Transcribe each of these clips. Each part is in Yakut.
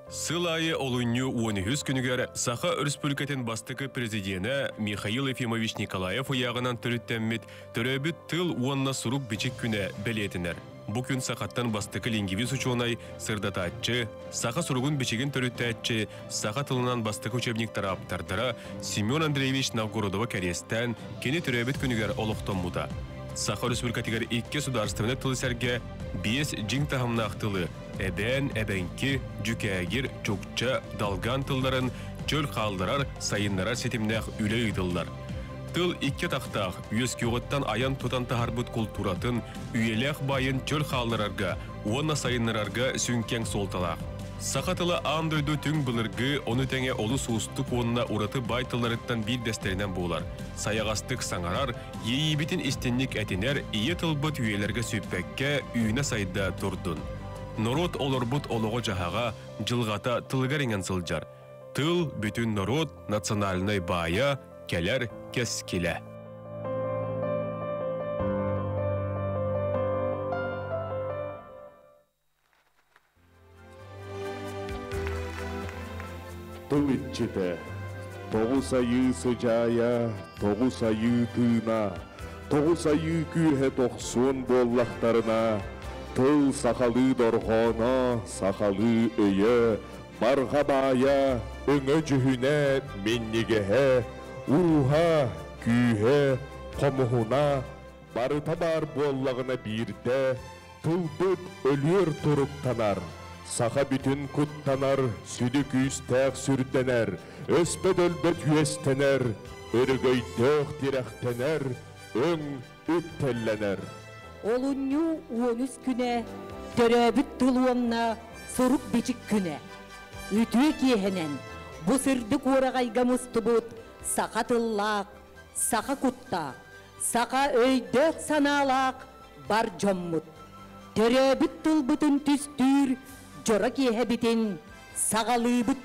Сыл аайы олунньу 13 күнүгэр Саха Өрөспүүбүлүкэтин бастакы президенэ Михаил Ефимович Николаев ыйааҕынан төрүттэммит Төрөөбүт тыл уонна сурук-бичик күнэ бэлиэтэнэр. Бу күн сахаттан бастакы лингвист учуонай, сырдатааччы, саха суругун-бичигин төрүттээччи, саха тылынан бастакы учебниктар ааптардара Семен Андреевич Новгородова кэриэстээн, кини төрөөбүт күнүгэр олохтоммута. Саха Өрөспүүбүлүкэтигэр икки судаарыстыбаннай тылы сэргэ биэс дьиҥ таһымнаах тылы эбээн, эбэҥки, дьүкээгир, чукча, долган тылларын чөл хаалларар, сайыннарар ситимнээх үлэ ыытыллар. Тыл икки атахтаах, үөскүөҕүттэн айан-тутан таһарбыт култууратын, үйэлээх баайын чөл хаалларарга уонна сайыннарарга сүҥкэҥ суолталаах. Саха тыла аан дойду түҥ былыргы, ону тэҥэ олус уустук уонна ураты баай тылларыттан биирдэстэринэн буолар. Сайаҕастык саҥарар, иэйиибитин истинник этинэр ийэ тылбыт үйэлэргэ сүппэккэ үүнэ-сайда турдун. Норуот олорбут олоҕо-дьаһаҕа, дьылҕата тылыгар иҥэн сылдьар. Тыл бүтүн норуот национальнай баайа, кэлэр кэскилэ. Тыл иччитэ, тоҕус айыы сыдьаайа, тоҕус айыы тыына, тоҕус айыы күүһэ тохсуон буоллахтарына, тыл сахалыы дорҕооно, сахалыы өйө, барҕа баайа, өҥө-дьүһүнэ, минньигэһэ, ууһа, күүһэ, хомуһуна барыта баар буоллаҕына биирдэ Тылбыт өлүөр туруктанар, саха бүтүн куттанар, сүдү күүстээх сүрдэнэр, өспөт-өлбөт үөстэнэр, өрөгөйдөөх тирэхтэнэр, өҥ үктэллэнэр. Олунньу 13 күнэ төрөөбүт тыл уонна сурук-бичик күнэ. Үтүө киэһэнэн бу сырдык уораҕайга мустубут саха тыллаах, саха куттаах, саха өйдөөх-санаалаах бар дьоммут, төрөөбүт тылбытын түстүүр дьоро киэһэбитин саҕалыыбыт.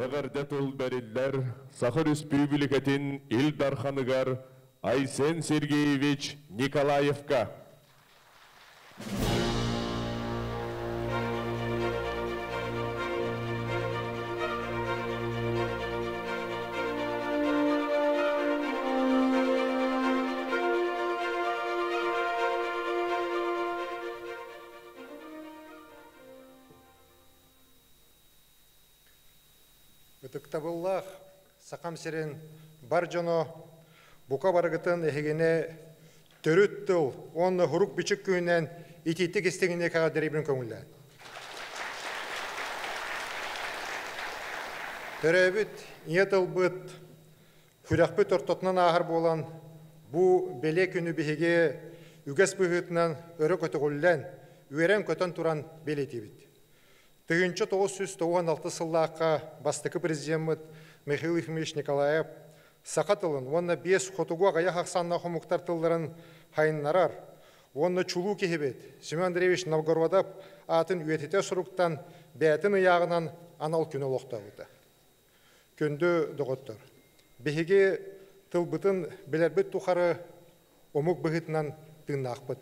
Эҕэрдэ тыл бэриллэр Саха Өрөспүүбүлүкэтин Ил Дарханыгар Айсен Сергеевич Николаевка. Ытыктабыллаах Сахам сирин бар дьоно бука барыгытын эһигини төрүт тыл уонна хурук-бичик күнүнэн итиитик истиҥник эҕэрдэлиибин көҥүллээн. Төрөөбүт ийэ тылбыт Күрэхпит ортотунан ааһар буолан, бу бэлиэ күнү биһиги үгэс быһыытынан өрө көтөҕүллэн, үөрэн-көтөн туран бэлиэтиибит. 1996 сыллаахха бастакы президеммит Михаил Ефимович Николаев саха тылын уонна биэс хотугу аҕыйах ахсааннаах омуктар тылларын хайыннарар уонна чулуу киһибит Семен Андреевич Новгородов аатын үйэтитэ суруктан бэйэтин ыйааҕынан анал күнү олохтообута. Күндү доҕоттор, биһиги тылбытын билэрбит тухары омук быһыытынан тыыннаахпыт.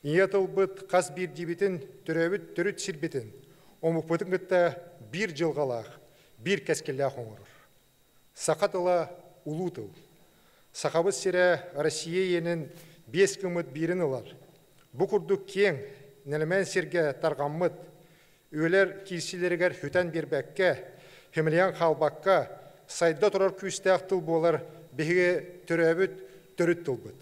Ийэ тылбыт хас биирдиибитин төрөөбүт төрүт сирбитин, омукпутун кытта биир дьылҕалаах, биир кэскиллээх оҥорор. Саха тыла улуу тыл. Сахабыт сирэ Россия иэнин биэс гыммыт биирин ылар. Бу курдук киэҥ, нэлэмэн сиргэ тарҕаммыт, Үлэлэр киирсиилэригэр сүтэн биэрбэккэ, химилийэн хаалбакка, сайда турар күүстээх тыл буолар биһиги төрөөбүт төрүт тылбыт.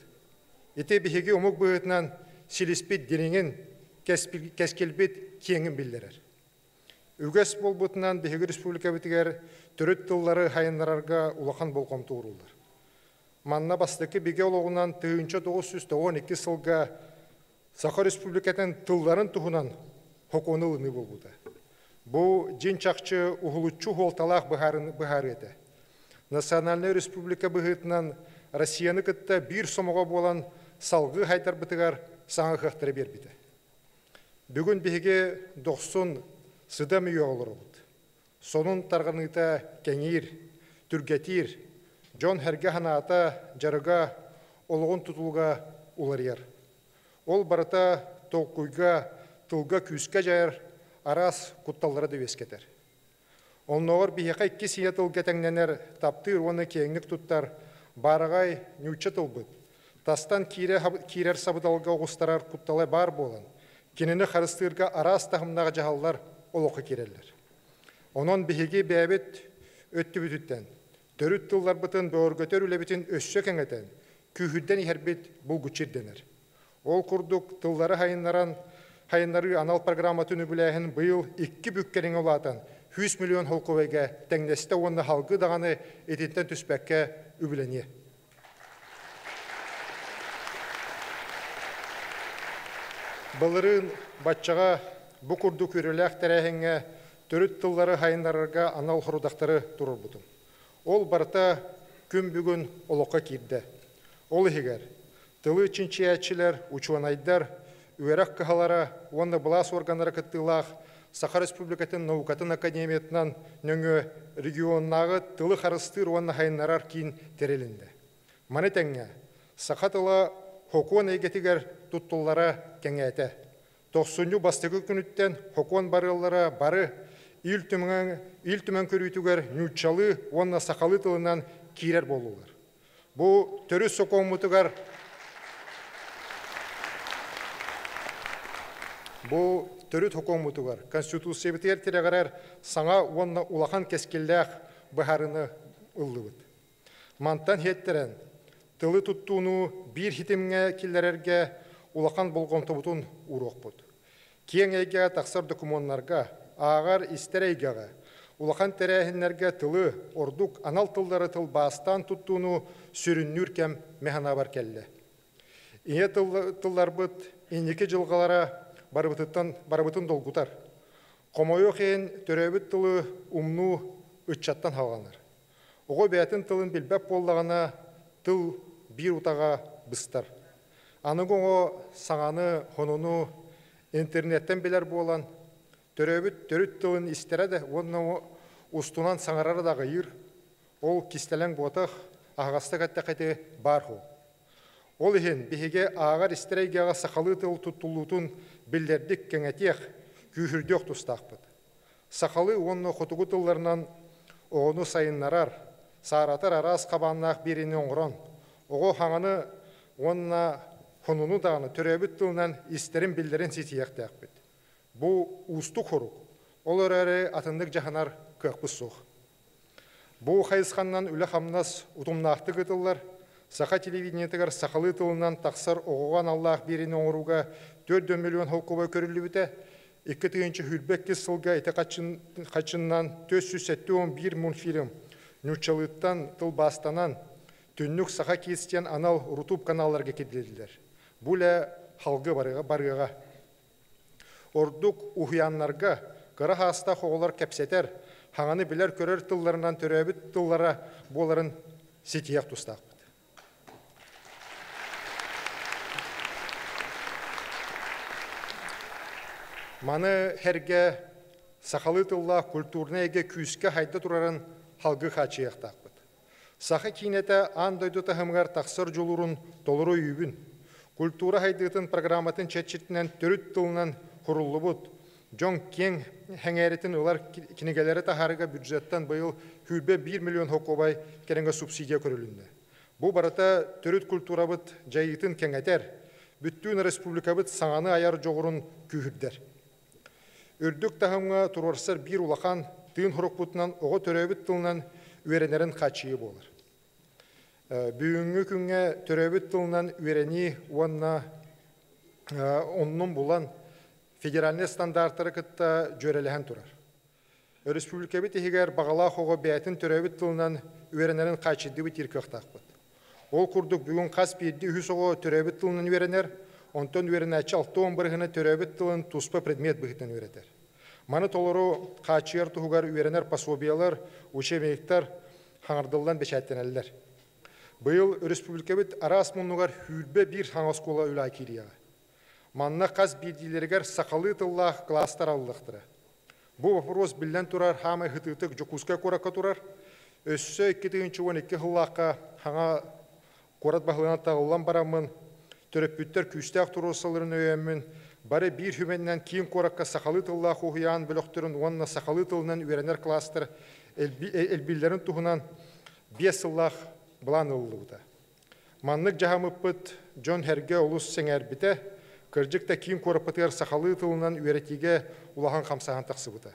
Ити биһиги омук быһыытынан силиспит дириҥин, кэскилбит киэҥин биллэрэр. Үгэс буолбутунан биһиги республикабытыгар төрүт тыллары сайыннарарга улахан болҕомто ууруллар. Манна бастакы бигэ олоҕунан 1992 сылга Саха Республикатын тылларын туһунан сокуону ылыныы буолбута. Бу дьиҥ-чахчы уһулуччу суолталаах быһаарыы этэ. Национальнай республика быһыытынан Россияны кытта биир сомоҕо буолан салгыы хайдарбытыгар саҥа кыахтары биэрбитэ. Бүгүн биһиги дохсун сыдам үйэ олоробут. Сонун тарҕаныыта кэҥиир, түргэтиир, дьон-сэргэ санаата, дьарыга, олоҕун тутулуга уларыйар. Ол барыта толкуйга, тылга күүскэ дьайар араас кутталлары да үөскэтэр. Оннооҕор биһиэхэ иккис ийэ тылга тэҥнэнэр таптыыр уонна киэҥник туттар баараҕай нуучча тылбыт тастан киирэр сабыдалга оҕустарар куттала баар буолан, кинини харыстыырга араас таһымнаах дьаһаллар олоххо киирэллэр. Онон биһиги бэйэбит өттүбүтүттэн төрүт тылларбытын бөҕөргөтөр үлэбитин өссө кэҥэтэн, күүһүрдэн иһэрбит булгуччу ирдэнэр. Ол курдук, тыллары сайыннаран, сайыннарыы анал программатын үбүлээһин быйыл икки бүк кэриҥэ улаатан, 100 миллион солкуобайга тэҥнэстэ уонна салгыы даҕаны итинтэн түспэккэ үбүлэниэ. Былырыын баччаҕа бу курдук үөрүүлээх тэрээһиҥҥэ төрүт тыллары сайыннарарга анал сорудахтары туруорбутум. Ол барыта күн бүгүн олоххо киирдэ. Ол иһигэр тылы чинчийээччилэр, учуонайдар, үөрэх кыһалара уонна былаас уорганнара кыттыылаах Саха Республикатын наукатын академиятынан нөҥүө регионнааҕы тылы харыстыыр уонна сайыннарар киин тэрилиннэ. Маны тэҥэ, саха тыла сокуон эйгэтигэр туттуллара кэҥээтэ. Тохсунньу бастакы күнүттэн сокуон барыаллара бары Ил Түмэн, Ил Түмэн көрүүтүгэр нууччалыы уонна сахалыы тылынан киирэр буоллулар. Бу төрүт сокуоммутугар Бу төрүт сокуоммутугар Конституциябытыгар тирэҕирэр саҥа уонна улахан кэскиллээх быһаарыыны ыллыбыт. Мантан иһиттэрэн, тылы туттууну биир ситимҥэ киллэрэргэ улахан болҕомтобутун ууруохпут. Киэҥ эйгэҕэ тахсар докумуоннарга, ааҕар, истэр эйгэҕэ, улахан тэрээһиннэргэ тылы, ордук анал тыллары тылбаастаан туттууну сүрүннүүр кэм механабар кэллэ. Ийэ тылларбыт инники дьылҕалара барыбытыттан барыбытын долгутар. Хомойуох иһин, төрөөбүт тылы умнуу ыччаттан салҕанар. Оҕо бэйэтин тылын билбэт буоллаҕына, тыл биир утаҕа быстар. Аныгы оҕо саҥаны, сонуну интернеттэн билэр буолан, төрөөбүт төрүт тылын истэрэ да уонна Устунан саҥарара да аҕыйыыр, ол кистэлэҥ буотах, аһаҕастык эттэххэ баар суол. Ол иһин биһиги ааҕар истэр эйгэҕэ сахалыы тыл туттуллуутун биллэрдик кэҥэтиэх, күүһүрдүөх тустаахпыт. Сахалыы уонна хотугу тылларынан оҕону сайыннарар, сааратар араас хабааннаах биэриини оҥорон, оҕо хаҥаны уонна хонуну даҕаны төрөөбүт тылынан истэрин-биллэрин ситиһиэхтээхпит. Бу уустук хорук, ол эрээри атыннык дьаһанар кыахпыт суох. Бу хайысханнан үлэ-хамнас утумнаахтык ыытыллар. Саха телевидениетыгар сахалыы тылынан тахсар оҕоҕо аналлаах биэриини оҥорууга 4 миллион холкуобай көрүллүбүтэ. 2022 сылга ити хаччыннан 471 мультфильм нууччалыыттан тылбаастанан Түннүк Саха Kids диэн анал Рутуб каналларга киллэрдилэр. Бу үлэ халгы барыаҕа. Ордук уһуйааннарга кыра саастаах оҕолор кэпсэтэр, хаҥаны билэр-көрөр тылларынан төрөөбүт тыллара буоларын ситиһиэх тустаахпыт. Маны сэргэ сахалыы тыллаах культурнай эйгэ күүскэ хайда турарын халгы хааччыйыахтаахпыт. Саха киинэтэ аан дойду таһымыгар тахсар дьулуурун толору өйүүбүн. Культура сайдыытын программатын чэрчитинэн төрүт тылынан куруллубут, дьон киэҥ сэҥээритин ылар кинигэлэри таһаарыыга бюджеттан быйыл 21 миллион солкуобай кэриҥэ субсидия көрүлүннэ. Бу барыта төрүт культурабыт дьайыытын кэҥэтэр, бүттүүн республикабыт саҥаны айар дьоҕурун күүһүрдэр. Үрдүк таһымҥа туруорсар биир улахан тыын сорукпутунан оҕо төрөөбүт тылынан үөрэнэрин хааччыйыы буолар. Бүгүҥҥү күҥҥэ төрөөбүт тылынан үөрэнии уонна оннун булан федеральнай стандартары кытта дьүөрэлэһэн турар. Өрөспүүбүлүкэбит иһигэр баҕалаах оҕо бэйэтин төрөөбүт тылынан үөрэнэрин хааччыйдыбыт диир кыахтаахпыт. Ол курдук бүгүн хас биирдии үһүс оҕо төрөөбүт тылынан үөрэнэр, онтон үөрэнээччи 60 бырыһыана төрөөбүт тылын туспа предмет быһыытынан үөрэтэр. Маны толору хааччыйар туһугар үөрэнэр пособиелар, учебниктар хаҥардыллан бэчээттэнэллэр. Быйыл өрөспүүбүлүкэбит араас муннугар 21 саҥа оскуола үлэҕэ киириэҕэ. Манна хас биирдиилэригэр сахалыы тыллаах кылаастар арыллыахтара. Бу боппуруос биллэн турар хаамай сытыытык Дьокуускай куоракка турар. Өссө 2012 сыллаахха хаҥа куорат баһылыгынан таҕыллан бараммын, төрөппүттэр күүстээх туруорсалларын өйөөммүн, бары биир сүбэннэн киин куоракка сахалыы тыллаах уһуйаан бөлөхтөрүн уонна сахалыы тылынан үөрэнэр класстар элбииллэрин туһунан 5 сыллаах былаан ылыллыбыта. Маннык дьаһаммыппыт дьон-сэргэ олус сэҥээрбитэ, кырдьык да киин куораппытыгар сахалыы тылынан үөрэтиигэ улахан хамсааһын тахсыбыта.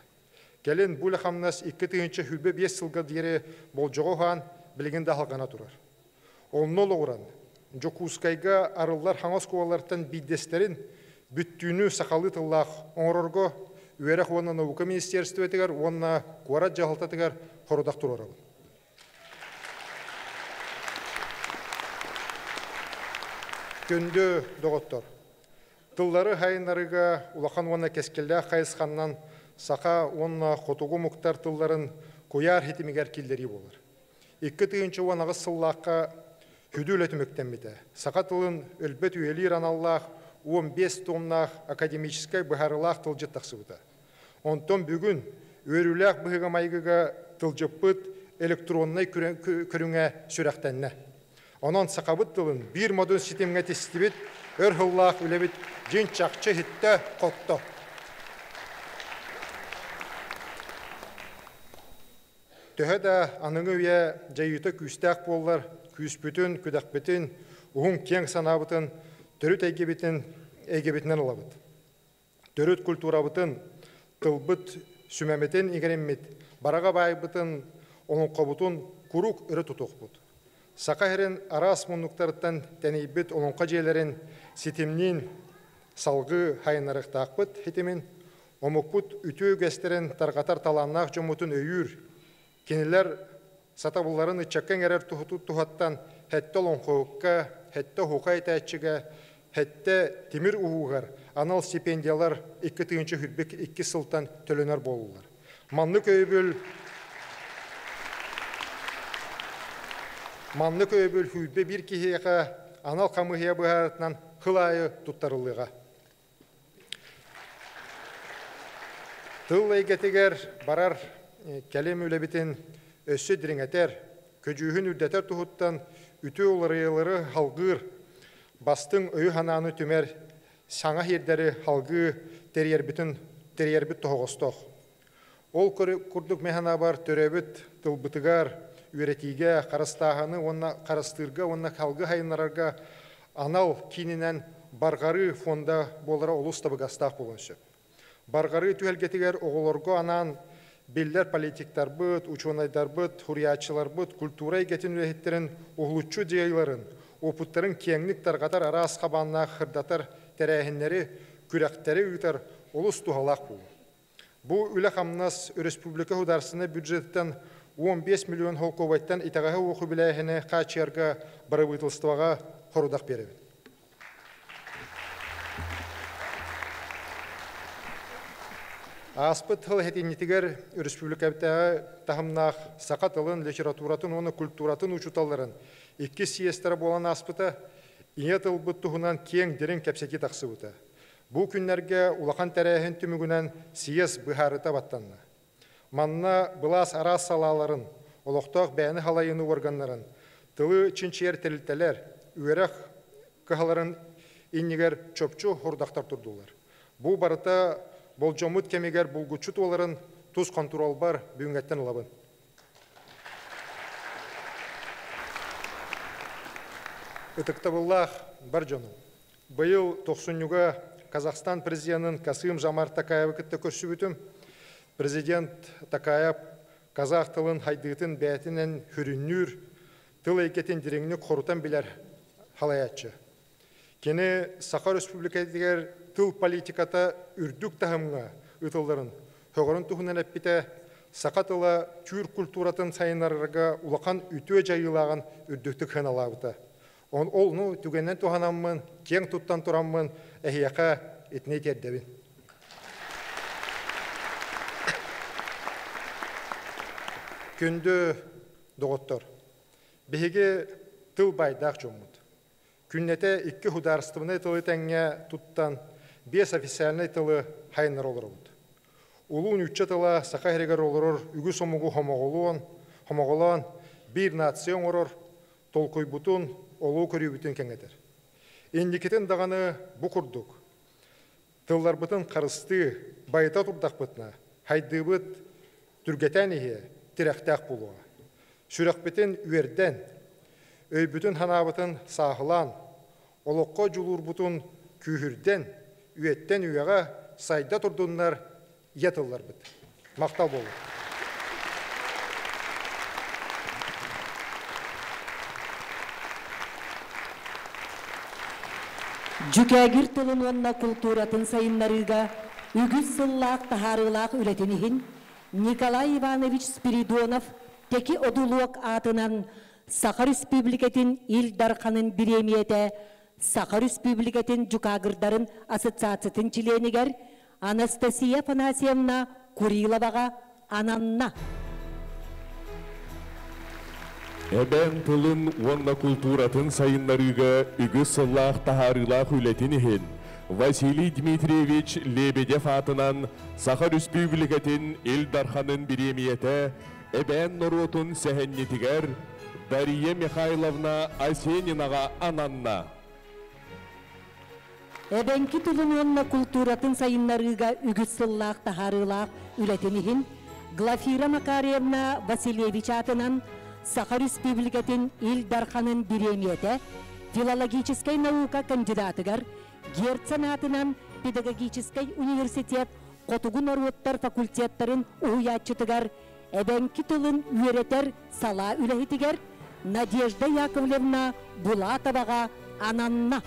Кэлин бу үлэ-хамнас 2025 сылга диэри болдьоҕо уһаан, билигин да салҕана турар. Онно олоҕуран, Дьокуускайга арыллар хаҥа оскуолалартан биирдэстэрин бүттүүнү сахалыы тыллаах оҥорорго Үөрэх уонна наука министиэристибэтигэр уонна куорат дьаһалтатыгар сорудах туруорабын. Күндү доҕоттор! Тыллары сайыннарыыга улахан уонна кэскиллээх хайысханнан саха уонна хотугу омуктар тылларын куйаар ситимигэр киллэрии буолар. 2018 сыллаахха сүдү үлэ түмүктэммитэ. Саха тылын өлбөт үйэлиир аналлаах 15 томнаах академическай быһаарыылаах тылдьыт тахсыбыта. Онтон бүгүн үөрүүлээх быһыыга-майгыга тылдьыппыт электроннай көрүҥэ сүрэхтэннэ. Онон сахабыт тылын биир модун ситимҥэ тистибит өр сыллаах үлэбит дьиҥ-чахчы иһиттэ-хотто. Төһө да аныгы үйэ дьайыыта күүстээх буоллар, күүспүтүн, күдэхпитин, уһун киэҥ санаабытын төрүт эйгэбитин эйгэбитинэн ылабыт. Төрүт культурабытын, тылбыт сүмэмитин иҥэриммит, бараҕа баайбытын, олоҥхобутун куруук өрө тутуохпут. Саха сирин араас муннуктарыттан тэнийбит олоҥхо дьиэлэрин ситимниин салгыы сайыннарыахтаахпыт ситимин, омукпут үтүө үгэстэрин тарҕатар талааннаах дьоммутун өйүүр, кинилэр сатабылларын ыччакка иҥэрэр туһаттан сэттэ олоҥхоһукка, сэттэ оһуохай этээччигэ, сэттэ тимир уһуугар анал стипендиялар 2022 сылтан төлөнөр буоллулар. Маннык өйөбүл Маннык өйөбүл 21 киһиэхэ анал хамыыһыйа быһаарытынан сыл аайы туттарыллыаҕа. Тыл эйгэтигэр барар кэлим үлэбитин өссө дириҥэтэр, көдьүүһүн үрдэтэр туһуттан үтүө уларыйыылары салгыыр, бастыҥ өйү-санааны түмэр саҥа сирдэри салгыы тэрийэрбитин тэрийэрбит тоһоҕостоох. Ол курдук мин санаабар төрөөбүт тылбытыгар үөрэтиигэ, харыстааһыны уонна харыстыырга уонна салгыы сайыннарарга анал киининэн Барҕарыы фонда буолара олус табыгастаах буолуон сөп. Барҕарыы түһүлгэтигэр оҕолорго анаан биллэр политиктарбыт, учуонайдарбыт, суруйааччыларбыт, культура эйгэтин үлэһиттэрин уһулуччу дьайыыларын, уопуттарын киэҥник тарҕатар араас хабааннаах сырдатар тэрээһиннэри, күрэхтэри ыытар олус туһалаах буолуо. Бу үлэ-хамнас өрөспүүбүлүкэ судаарыстыбаннай бюджетыттан 15 миллион солкуобайтан итэҕэһэ уох үбүлээһини хааччыйарга бырабыыталыстыбаҕа сорудах биэрэбит. Ааспыт сыл сэтинньитигэр өрөспүүбүлүкэтээҕи таһымнаах саха тылын, литературатын уонна культуратын учууталларын иккис съезтэрэ буолан ааспыта, ийэ тылбыт туһунан киэҥ дириҥ кэпсэтии тахсыбыта. Бу күннэргэ улахан тэрээһин түмүгүнэн съезд быһаарыыта баттанна. Манна былаас араас салааларын, олохтоох бэйэни салайыныы уорганнарын, тылы чинчийэр тэрилтэлэр, үөрэх кыһаларын иннигэр чопчу сорудахтар турдулар. Бу барыта болдьоммут кэмигэр булгуччу туоларын тус хонтуруолбар бүгүҥҥэттэн ылабын. Ытыктабыллаах бар дьонум, быйыл тохсунньуга Казахстан президенин Касым Жомарт Токаевы кытта көрсүбүтүм. Президент Токаев казах тылын хайдыытын бэйэтинэн сүрүннүүр, тыл эйгэтин дириҥник хорутан билэр салайааччы. Кини Саха Өрөспүүбүлүкэтигэр тыл политиката үрдүк таһымҥа ыытылларын сөҕөрүн туһунан эппитэ, саха тыла түүр культуратын сайыннарарга улахан үтүө дьайыылааҕын үрдүктүк сыаналаабыта. Ол түгэнинэн туһанаммын, киэҥ туттан тураммын эһиэхэ итини тиэрдэбин. Күндү доҕоттор, биһиги тыл баайдаах дьоммут. Күннэтэ икки судаарыстыбаннай тылы тэҥҥэ туттан, биэс официальнай тылы хайыннара олоробут. Улуу нуучча тыла саха сиригэр олорор үгүс омугу хомоҕолуон, хомоҕолоон биир нация оҥорор, толкуйбутун, олуу көрүүбүтүн кэҥэтэр. Инникитин даҕаны бу курдук тылларбытын харыстыы, байыта турдахпытына, хайдыыбыт түргэтээн иһиэ, тирэхтээх буолуоҕа. Сүрэхпитин үөрдэн, өйбүтүн-санаабытын сааһылаан, олоххо дьулуурбутун күүһүрдэн, үйэттэн үйэҕэ сайда турдуннар ийэ тылларбыт. Махтал буолуо. Дьүкээгир тылын уонна култууратын сайыннарыыга үгүс сыллаах таһаарыылаах үлэтин иһин Николай Иванович Спиридонов Тэки Одулуок аатынан Саха Республикатын Ил Дарханын бириэмийэтэ Саха Республикатын дьукаагырдарын ассоциациятын чилиэнигэр Анастасия Афанасьевна Куриловаҕа ананна. Эбээн тылын уонна култууратын сайыннарыыга үгүс сыллаах таһаарыылаах үлэтин иһин Василий Дмитриевич Лебедев аатынан Саха Өрөспүүбүлүкэтин Ил Дарханын бириэмийэтэ эбээн норуотун сэһэнньитигэр Дария Михайловна Осенинаҕа ананна. Эбэҥки тылын уонна култууратын сайыннарыыга үгүс сыллаах таһаарыылаах үлэтин иһин Глафира Макарьевна Васильевич аатынан Саха Республикатын Ил Дарханын бириэмийэтэ филологическай наука кандидатыгар Герцен аатынан педагогическай университет хотугу норуоттар факультеттарын уһуйааччытыгар эбэҥки тылын үөрэтэр салаа үлэһитигэр Надежда Яковлевна Булатоваҕа ананна.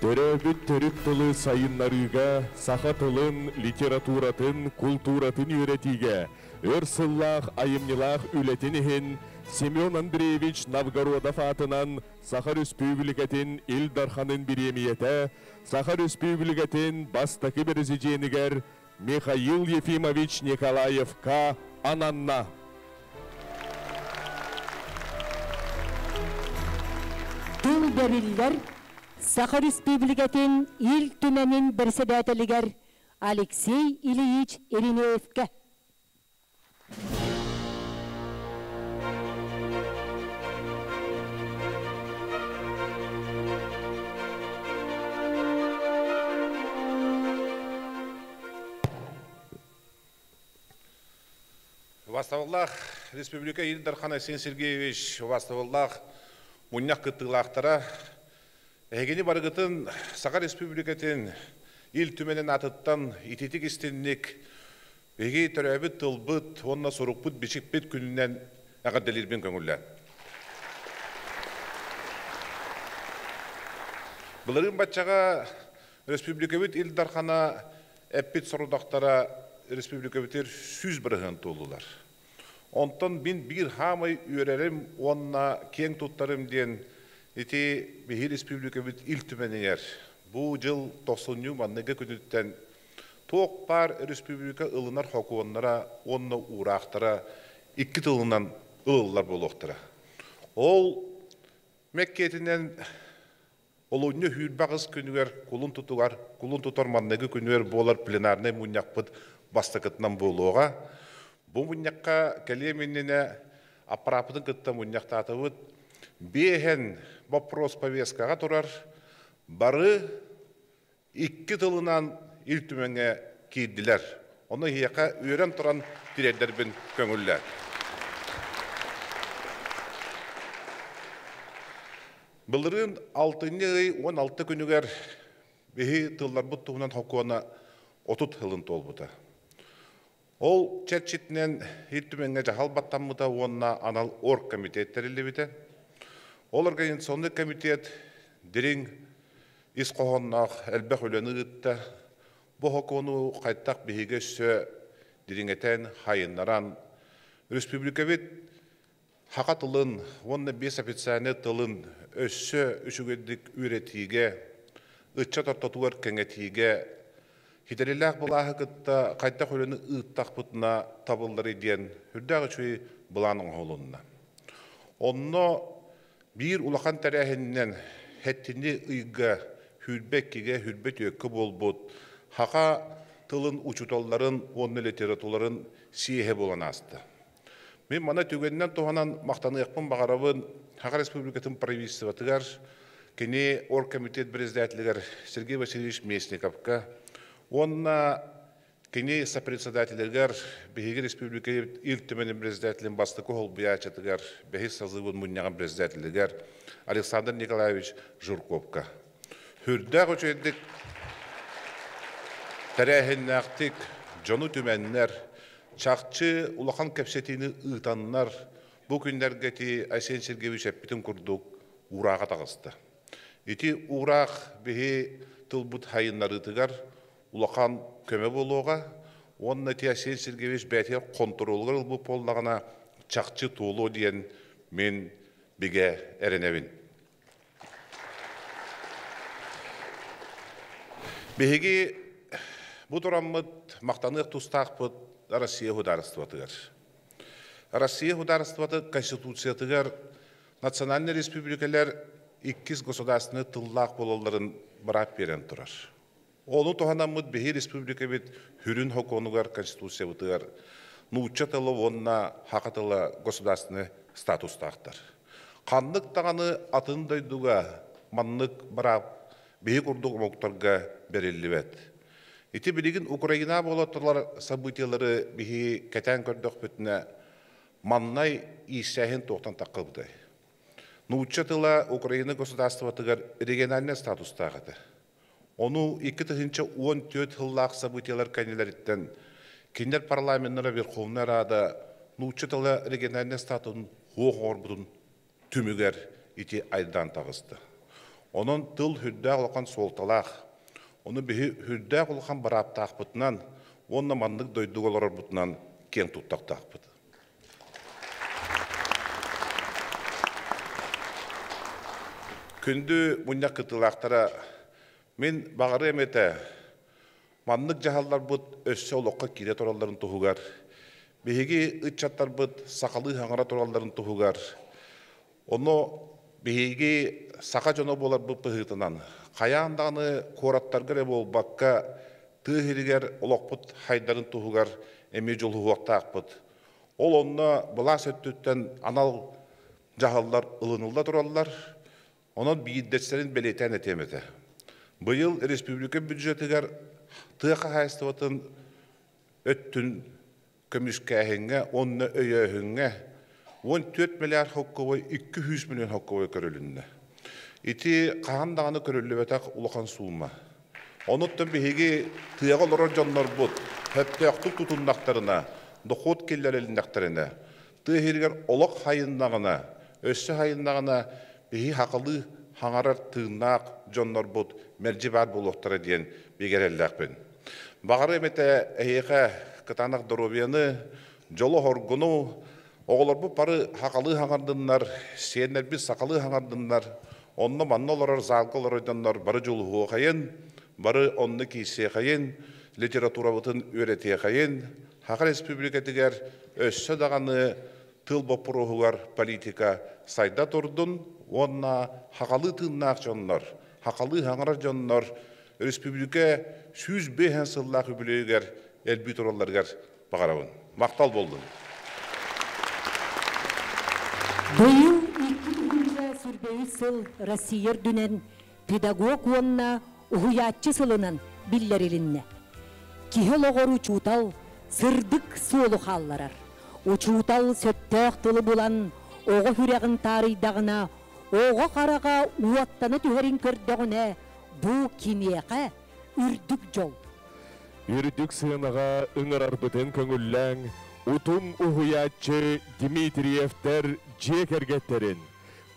Төрөөбүт төрүт тылы сайыннарыыга, саха тылын, литературатын, култууратын үөрэтиигэ өр сыллаах айымньылаах үлэтин иһин Семен Андреевич Новгородов аатынан Саха Өрөспүүбүлүкэтин Ил Дарханын бириэмийэтэ Саха Өрөспүүбүлүкэтин бастакы бэрэсидьиэнигэр Михаил Ефимович Николаевка ананна. Тыл бэриллэр Саха Республикатын Ил Түмэнин бэрэссэдээтэлигэр. Алексей Ильич Иринеевкэ. Убастабыллаах Республика Ил Дархан Айсен Сергеевич, убастабыллаах мунньах кыттыылаахтара, эһигини барыгытын Саха Республикатын Ил Түмэнин аатыттан ититик истинник биһиги төрөөбүт тылбыт уонна сурукпут бичикпит күнүнэн эҕэрдэлиирбин көҥүллээн. Былырыын баччаҕа республикабыт Ил Дархана эппит сорудахтара республикабытыгар 100% туоллулар. Онтон мин биир хаамай үөрэрим уонна киэҥ туттарым диэн ити биһи республикабыт Ил Түмэнигэр бу дьыл тохсунньу манныгы күнүттэн туох баар республика ылынар хокуоннара уонна уураахтара икки тылынан ылыллар буолуохтара. Ол мэккиэтинэн Олунньу 28 күнүгэр кулун тутугар, кулун тутар манныгы күнүгэр буолар пленарнай мунньахпыт бастакытынан буолуоҕа. Бу мунньахха кэлиэм иннинэ аппарааппытын кытта мунньахтаатыбыт. Биэһэн боппуруос повесткаҕа турар. Бары икки тылынан Ил Түмэҥҥэ киирдилэр. Ону эһиэхэ үөрэн туран тириэрдэрбин көҥүллээн. Былырыын алтынньы ый 16 күнүгэр биһи тылларбыт туһунан хокуона 30 сылын туолбута. Ол чэрчитинэн Ил Түмэҥҥэ дьаһал баттаммыта уонна анал оргкомитет тэриллибитэ. Ол организационнай комитет дириҥ ис хоһоонноох элбэх үлэни ыытта. Бу сокуону хайдах биһиги өссө дириҥэтэн, хайыннаран, республикабыт Саха тылын уонна биэс официальнай тылын өссө үчүгэйдик үөрэтиигэ, ыччат ортотугар кэҥэтиигэ хитэрилээх былааһы кытта хайдах үлэни ыыттахпытына табылларый диэн үрдээх үчүгэй былаан оҥоһулунна. Онно биир улахан тэрээһининэн сэттинньи ыйга 22-гэ 24-кэ буолбут саха тылын учууталларын уонна литератураларын съеһэ буолан ааста. Мин маны түгэнинэн туһанан махтаныахпын баҕарабын Саха Республикатын правительствотыгар, кини оргкомитет председателигэр Сергей Васильевич Местниковка уонна кини сопредседателигэр биһиги республика Ил Түмэнин председателин бастакы холбуйааччытыгар бэһис созывын мунньаҕын председателигэр Александр Николаевич Жирковка. Сүрдээх үчүгэйдик тэрээһиннээхтик дьону түмэннэр, чахчы улахан кэпсэтиини ыытаннар, бу күннэргэ ити Айсен Сергеевич эппитин курдук уурааҕа таҕыста. Ити уураах биһи тылбыт хайыннарыытыгар улахан көмө буолуоҕа уонна ити Айсен Сергеевич бэйэтигэр хонтуруолугар ылбыт буоллаҕына чахчы туолуо диэн мин бигэ эрэнэбин. Биһиги бу тураммыт махтаныах тустаахпыт Россия судаарыстыбатыгар. Россия судаарыстыбата Конституциятыгар национальнай республикалар иккис государственнай тыллаах буолалларын быраап биэрэн турар. Ону туһанаммыт биһи республикабыт сүрүн сокуонугар Конституциябытыгар нуучча тыла уонна саха тыла государственнай статустаахтар. Ханнык даҕаны атын дойдуга маннык быраап биһи курдук омуктарга бэриллибэт. Ити билигин Украина буола событиелары биһи кэтээн көрдөхпүтүнэ маннай ииссээһин туохтан таххыбытай? Нуучча тыла Украина государствотыгар региональнай статустаах этэ. Ону 2014 сыллаах событиелар кэннилэриттэн кинилэр парламеннара Верховная Рада нуучча тыла региональнай статуһун суох оҥорбутун түмүгэр ити айдаан таҕыста. Онон тыл сүрдээх улахан суолталаах. Ону биһи сүрдээх улахан бырааптаахпытынан уонна маннык дойдуга олорорбутунан киэн туттахтаахпыт. Күндү мунньах кыттыылаахтара, мин баҕарыам этэ, маннык дьаһалларбыт өссө олоххо киирэ туралларын туһугар, биһиги ыччаттарбыт сахалыы хаҥара туралларын туһугар, ону биһиги саха дьоно буоларбыт быһыытынан, хайаан даҕаны куораттарга эрэ буолбакка, Тыа сиригэр олохпут хайдарын туһугар эмиэ дьулуһуохтаахпыт. Ол онно былаас өттүттэн анал дьаһаллар ылынылла тураллар. Онон биирдэстэрин бэлиэтээн этиэм этэ. Быйыл республика бюджетыгар тыа хаһаайыстыбатын өттүн көмүскээһиҥҥэ уонна өйөөһүҥҥэ 14 миллиард холкуобай 200 миллион холкуобай көрүлүннэ. Ити хаһан даҕаны көрүллүбэтэх улахан суума. Онуттан биһиги тыаҕа олорор дьоннорбут сөптөөхтүк тутуннахтарына, дохуот киллэрилиннэхтэринэ, тыа иһигэр олох хайыннаҕына, өссө хайыннаҕына биһи хахалыы хаҥарар тыыннаах дьоннорбут мэлдьи баар буолуохтара диэн бигэрэллээхпин. Баҕарыам этэ эһиэхэ кытаанах доруобуйаны, дьолу-хоргуну, оҕолорбут бары хахалыы хаҥардыннар, сиэннэрбит сахалыы хаҥардыннар, онно манна олорор залга олорор дьоннор бары дьулуһуохайын, бары онно киирсиэхэйин, литературабытын үөрэтиэхэйин, Саха Республикатыгар өссө даҕаны тыл боппуруоһугар политика сайда турдун уонна хахалыы тыыннаах дьоннор, хахалыы хаҥарар дьоннор республика 105 сыллаах үбүлүөйүгэр элбии туралларыгар баҕарабын. Махтал буоллун. Быйыл 2023 сыл Россия үрдүнэн педагог уонна уһуйааччы сылынан биллэрилиннэ. Киһи олоҕор учуутал сырдык суолу хаалларар. Учуутал сөптөөх тылы булан, оҕо сүрэҕин таарыйдаҕына, оҕо хараҕа уоттана түһэрин көрдөҕүнэ, бу кимиэхэ үрдүк дьол. Үрдүк сыанаҕа ыҥырарбытын көҥүллээҥ, утум уһуйааччы Дмитриевтэр дьиэ кэргэттэрин,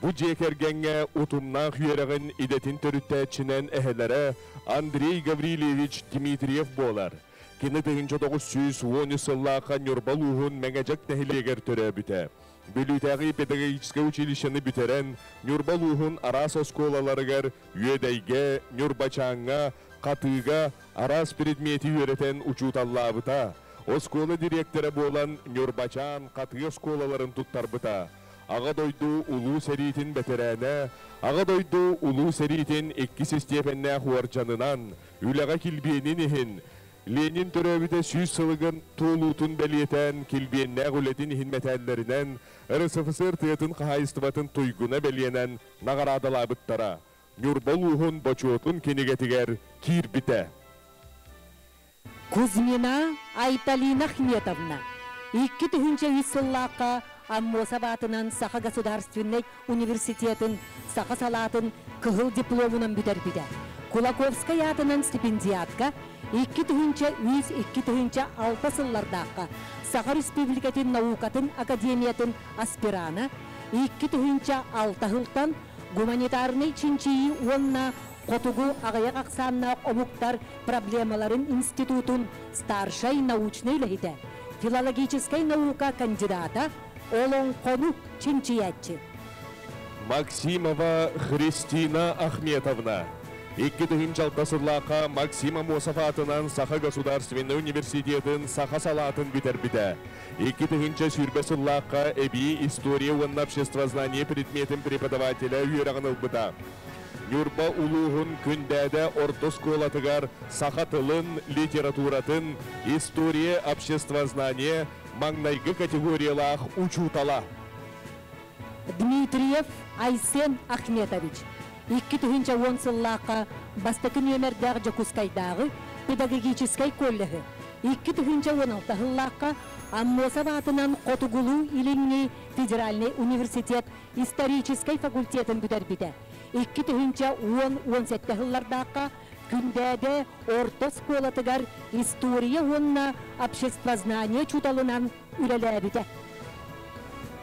Бу дьиэ кэргэҥҥэ утумнаах үөрэҕин идэтин төрүттээччинэн эһэлэрэ Андрей Гаврильевич Дмитриев буолар. Кини 1913 сыллаахха Ньурба улууһун Мэҥэдьэк нэһилиэгэр төрөөбүтэ. Бүлүүтээҕи педагогическай училищены бүтэрэн, Ньурба улууһун араас оскуолаларыгар Үөдэйгэ, Ньурбачааҥҥа, Хатыыга араас предмети үөрэтэн учууталлаабыта. Оскуола дириэктэрэ буолан Ньурбачаан, Хатыы оскуолаларын туттарбыта. Аҕа дойду Улуу сэриитин бэтэрээнэ, Аҕа дойду Улуу сэриитин иккис истиэпэннээх уордьанынан, үлэҕэ килбиэнин иһин, Ленин төрөөбүтэ 100 сылыгын туолуутун бэлиэтээн килбиэннээх үлэтин иһин мэтээллэринэн, РСФСР тыатын хаһаайыстыбатын туйгуна бэлиэнэн наҕараадалаабыттара. Ньурба улууһун Бочуотун кинигэтигэр киирбитэ. Кузьмина Айталина Ахметовна 2003 сыллаахха Аммосов аатынан Саха государственнай университетын саха салаатын кыһыл дипломунан бүтэрбитэ. Кулаковскай аатынан стипендиатка 2003-2006 сыллардаахха Саха Республикатын наукатын академиятын аспирана, 2006 сылтан гуманитарнай чинчийии уонна Хотугу аҕыйах ахсааннаах омуктар проблемаларын институтун старшай научнай үлэһитэ, филологическай наука кандидата, олоҥхону чинчийээччи. Максимова Христина Ахметовна. 2006 сыллаахха Максим Аммосов аатынан Саха государственнай университетын саха салаатын бүтэрбитэ. 2020 сыллаахха эбии история уонна обществознание предметин преподавателэ үөрэҕин ылбыта. Ньурба улууһун Күндээдэ орто оскуолатыгар саха тылын, литературатын, история, обществознание маҥнайгы категориялаах учуутала. Дмитриев Айсен Ахметович 2010 сыллаахха бастакы нүөмэрдээх Дьокуускайдааҕы педагогическай коллеһы, 2016 сыллаахха Аммосов аатынан Хотугулуу-Илиҥҥи федеральнай университет историческай факультетын бүтэрбитэ. 2010-17 сыллардаахха Күндээдэ орто оскуолатыгар история уонна обществознание учууталынан үлэлээбитэ.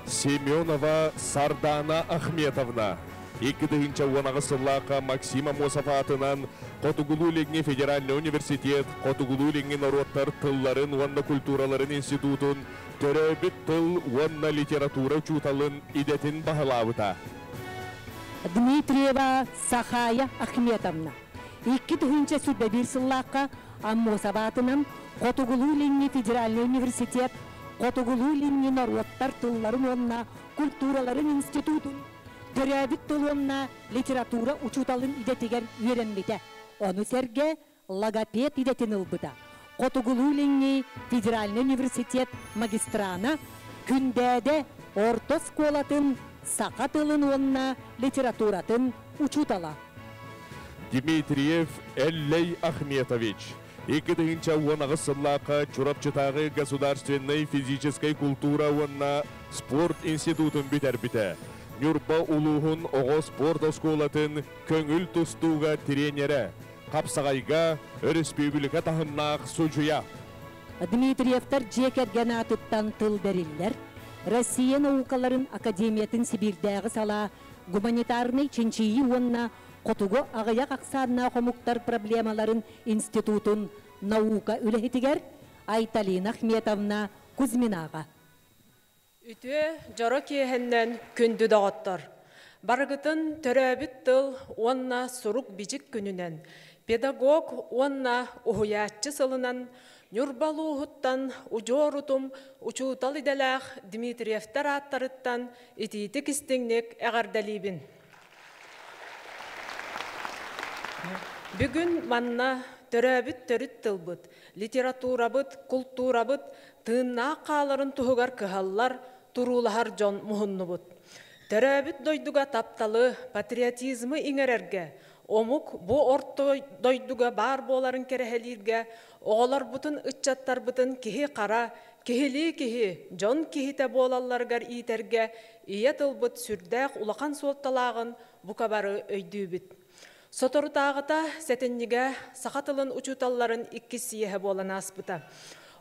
Семенова Сардана Ахметовна 2018 сыллаахха Максим Аммосов аатынан Хотугулуу-Илиҥҥи федеральнай университет Хотугулуу-Илиҥҥи норуоттар тылларын уонна культураларын институтун төрөөбүт тыл уонна литература учууталын идэтин баһылаабыта. Дмитриева Сахая Ахметовна 2021 сыллаахха Аммосов аатынан Хотугулуу-Илиҥҥи федеральнай университет Хотугулуу-Илиҥҥи норуоттар тылларын уонна культураларын институтун төрөөбүт тыл уонна литература учууталын идэтигэр үөрэммитэ. Ону сэргэ. логопед идэтин ылбыта. Хотугулуу-Илиҥҥи федеральнай университет магистрана, Күндээдэ орто оскуолатын саха тылын уонна литературатын учуутала. Дмитриев Эллэй Ахметович, 2018 сыллаахха Чурапчытааҕы государственнай физическэй култуура уонна спорт институтун бүтэрбитэ. Ньурба улууһун оҕо спорт оскуолатын көҥүл тустууга тренерэ, хапсаҕайга өрөспүүбүлүкэ таһымнаах судьуйа. Дмитриевтар дьиэ кэргэн аатыттан тыл бэриллэр Россия наукаларын академиятын Сибиирдээҕи салаа гуманитарнай чинчийии уонна Хотугу аҕыйах ахсааннаах омуктар проблемаларын институтун наука үлэһитигэр Айталина Ахметовна Кузьминаҕа. Үтүө дьоро киэһэннэн күндү доҕоттор! Барыгытын төрөөбүт тыл уонна сурук-бичик күнүнэн, педагог уонна уһуйааччы сылынан Ньурба улууһуттан удьуор утум учуутал идэлээх Дмитриевтэр ааттарыттан итиитик-истиҥник эҕэрдэлиибин! Бүгүн манна төрөөбүт төрүт тылбыт, литературабыт, култуурабыт тыыннаах хааларын туһугар кыһаллар, туруулаһар дьон муһуннубут. Төрөөбүт дойдуга тапталы, патриотизмы иҥэрэргэ, омук бу орто дойдуга баар буоларын кэрэһэлииргэ, оҕолорбутун, ыччаттарбытын киһи-хара, киһилии киһи, дьон киһитэ буолалларыгар иитэргэ ийэ тылбыт сүрдээх улахан суолталааҕын бука бары өйдүүбүт. Соторутааҕыта сэтинньигэ саха тылын учууталларын иккис съеһэ буолан ааспыта.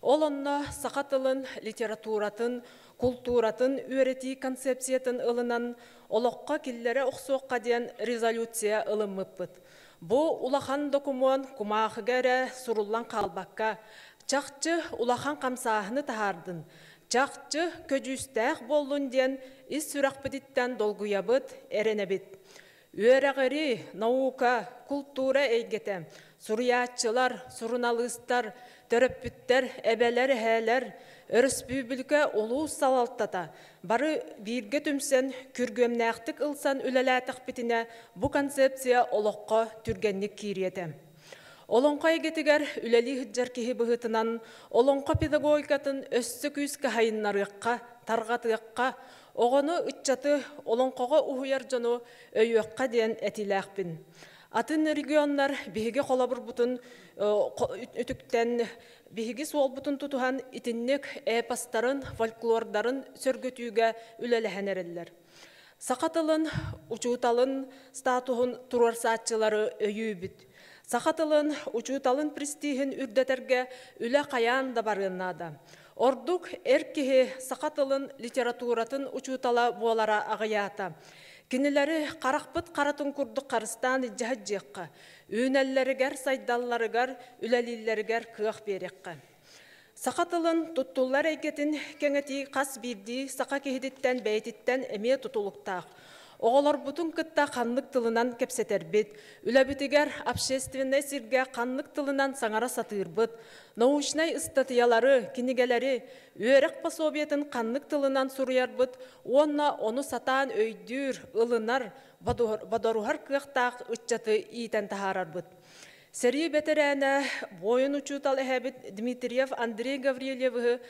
Ол онно саха тылын, литературатын, култууратын үөрэтии концепциятын ылынан, олоххо киллэрэ охсуохха диэн резолюция ылыммыппыт. Бу улахан докумуон кумаахыга эрэ суруллан хаалбакка, чахчы улахан хамсааһыны таһаардын, чахчы көдьүүстээх буоллун диэн ис сүрэхпититтэн долгуйабыт, эрэнэбит. Үөрэҕири, наука, култуура эйгэтэ, суруйааччылар, суруналыыстар, төрөппүттэр, эбэлэр, эһээлэр, өрөспүүбүлүкэ улуус салалтата бары бииргэ түмсэн, күргүөмнээхтик ылсан үлэлээтэхпитинэ, бу концепция олоххо түргэнник киириэ этэ. Олоҥхо эйгэтигэр үлэлии сылдьар киһи быһыытынан олоҥхо педагогикатын өссө күүскэ сайыннарыахха, тарҕатыахха, оҕону, ыччаты олоҥхоҕо уһуйар дьону өйүөххэ диэн этиилээхпин. Атын регионнар биһиги холобурбутун үтүктэн, биһиги суолбутун тутуһан итинник эпостарын, фольклордарын сөргүтүүгэ үлэлэһэн эрэллэр. Саха тылын учууталын статуһун туруорсааччылары өйүүбүт. Саха тылын учууталын престиһин үрдэтэргэ үлэ хайаан да барыан наада. Ордук эр киһи саха тылын, литературатын учуутала буолара аҕыйаата. Кинилэри харахпыт харатын курдук харыстаан илдьэ сылдьыахха, үүнэллэригэр, сайдалларыгар, үлэлииллэригэр кыах биэриэххэ. Саха тылын туттуллар эйгэтин кэҥэтии хас биирдии саха киһититтэн бэйэтиттэн эмиэ тутулуктаах. Оҕолорбутун кытта ханнык тылынан кэпсэтэрбит, үлэбитигэр общественнай сиргэ ханнык тылынан саҥара сатыырбыт, научнай ыстатыйалары, кинигэлэри, үөрэх пособиетын ханнык тылынан суруйарбыт уонна ону сатаан өйдүүр, ылынар, бодоруһар кыахтаах ыччаты иитэн таһаарарбыт. Сэрии бэтэрээнэ, буойун-учуутал эһэбит Дмитриев Андрей Гаврильевиһы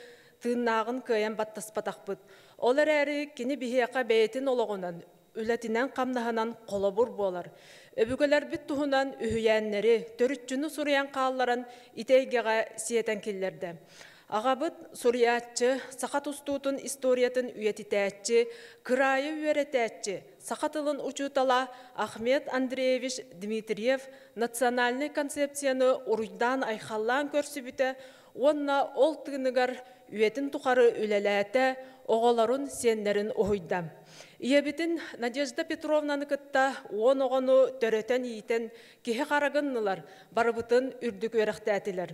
тыыннааҕын кыайан баттаспатахпыт. Ол эрээри кини биһиэхэ бэйэтин олоҕунан, үлэтинэн-хамнаһынан холобур буолар. Өбүгэлэрбит туһунан үһүйээннэри, төрүччүнү суруйан хаалларан ити эйгэҕэ сиэтэн киллэрдэ. Аҕабыт суруйааччы, саха тустуутун историятын үйэтитээччи, кыраайы үөрэтээччи, саха тылын учуутала Ахмед Андреевич Дмитриев национальнай концепцияны уруйдаан-айхаллаан көрсүбүтэ уонна ол тыыныгар үйэтин тухары үлэлээтэ, оҕолорун, сиэннэрин уһуйда. Ийэбитин Надежда Петровнаны кытта уон оҕону төрөтөн-иитэн киһи харагыннылар, барыбытын үрдүк үөрэхтээтилэр.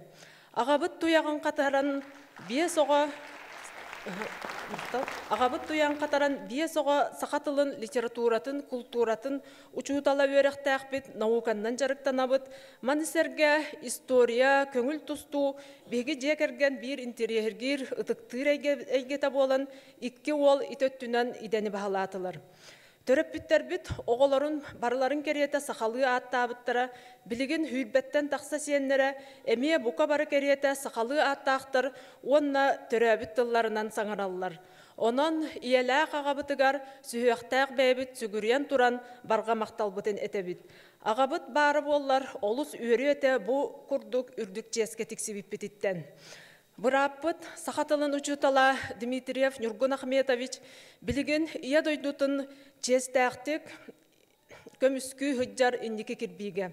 Аҕабыт туйаҕын хатаран биэс оҕо Аҕабыт туйаҕын хатаран биэс оҕо саха тылын, литературатын, култууратын учуутала үөрэхтээхпит, науканнан дьарыктанабыт. Маны сэргэ история, көҥүл тустуу биһиги дьиэ кэргэн биир интэриэһиргиир, ытыктыыр эйгэтэ буолан, икки уол ити өттүнэн идэни баһылаатылар. Төрөппүттэрбит оҕолорун барыларын кэриэтэ сахалыы ааттаабыттара, билигин сүүрбэттэн тахса сиэннэрэ эмиэ бука бары кэриэтэ сахалыы ааттаахтар уонна төрөөбүт тылларынан саҥараллар. Онон ийэлээх аҕабытыгар сүһүөхтээх бэйэбит сүгүрүйэн туран барҕа махталбытын этэбит. Аҕабыт баара буоллар олус үөрүө этэ бу курдук үрдүк чиэскэ тиксибиппититтэн. Бырааппыт саха тылын учуутала Дмитриев Ньургун Ахметович билигин Ийэ дойдутун чиэстээхтик көмүскүү сылдьар инники кирбиигэ.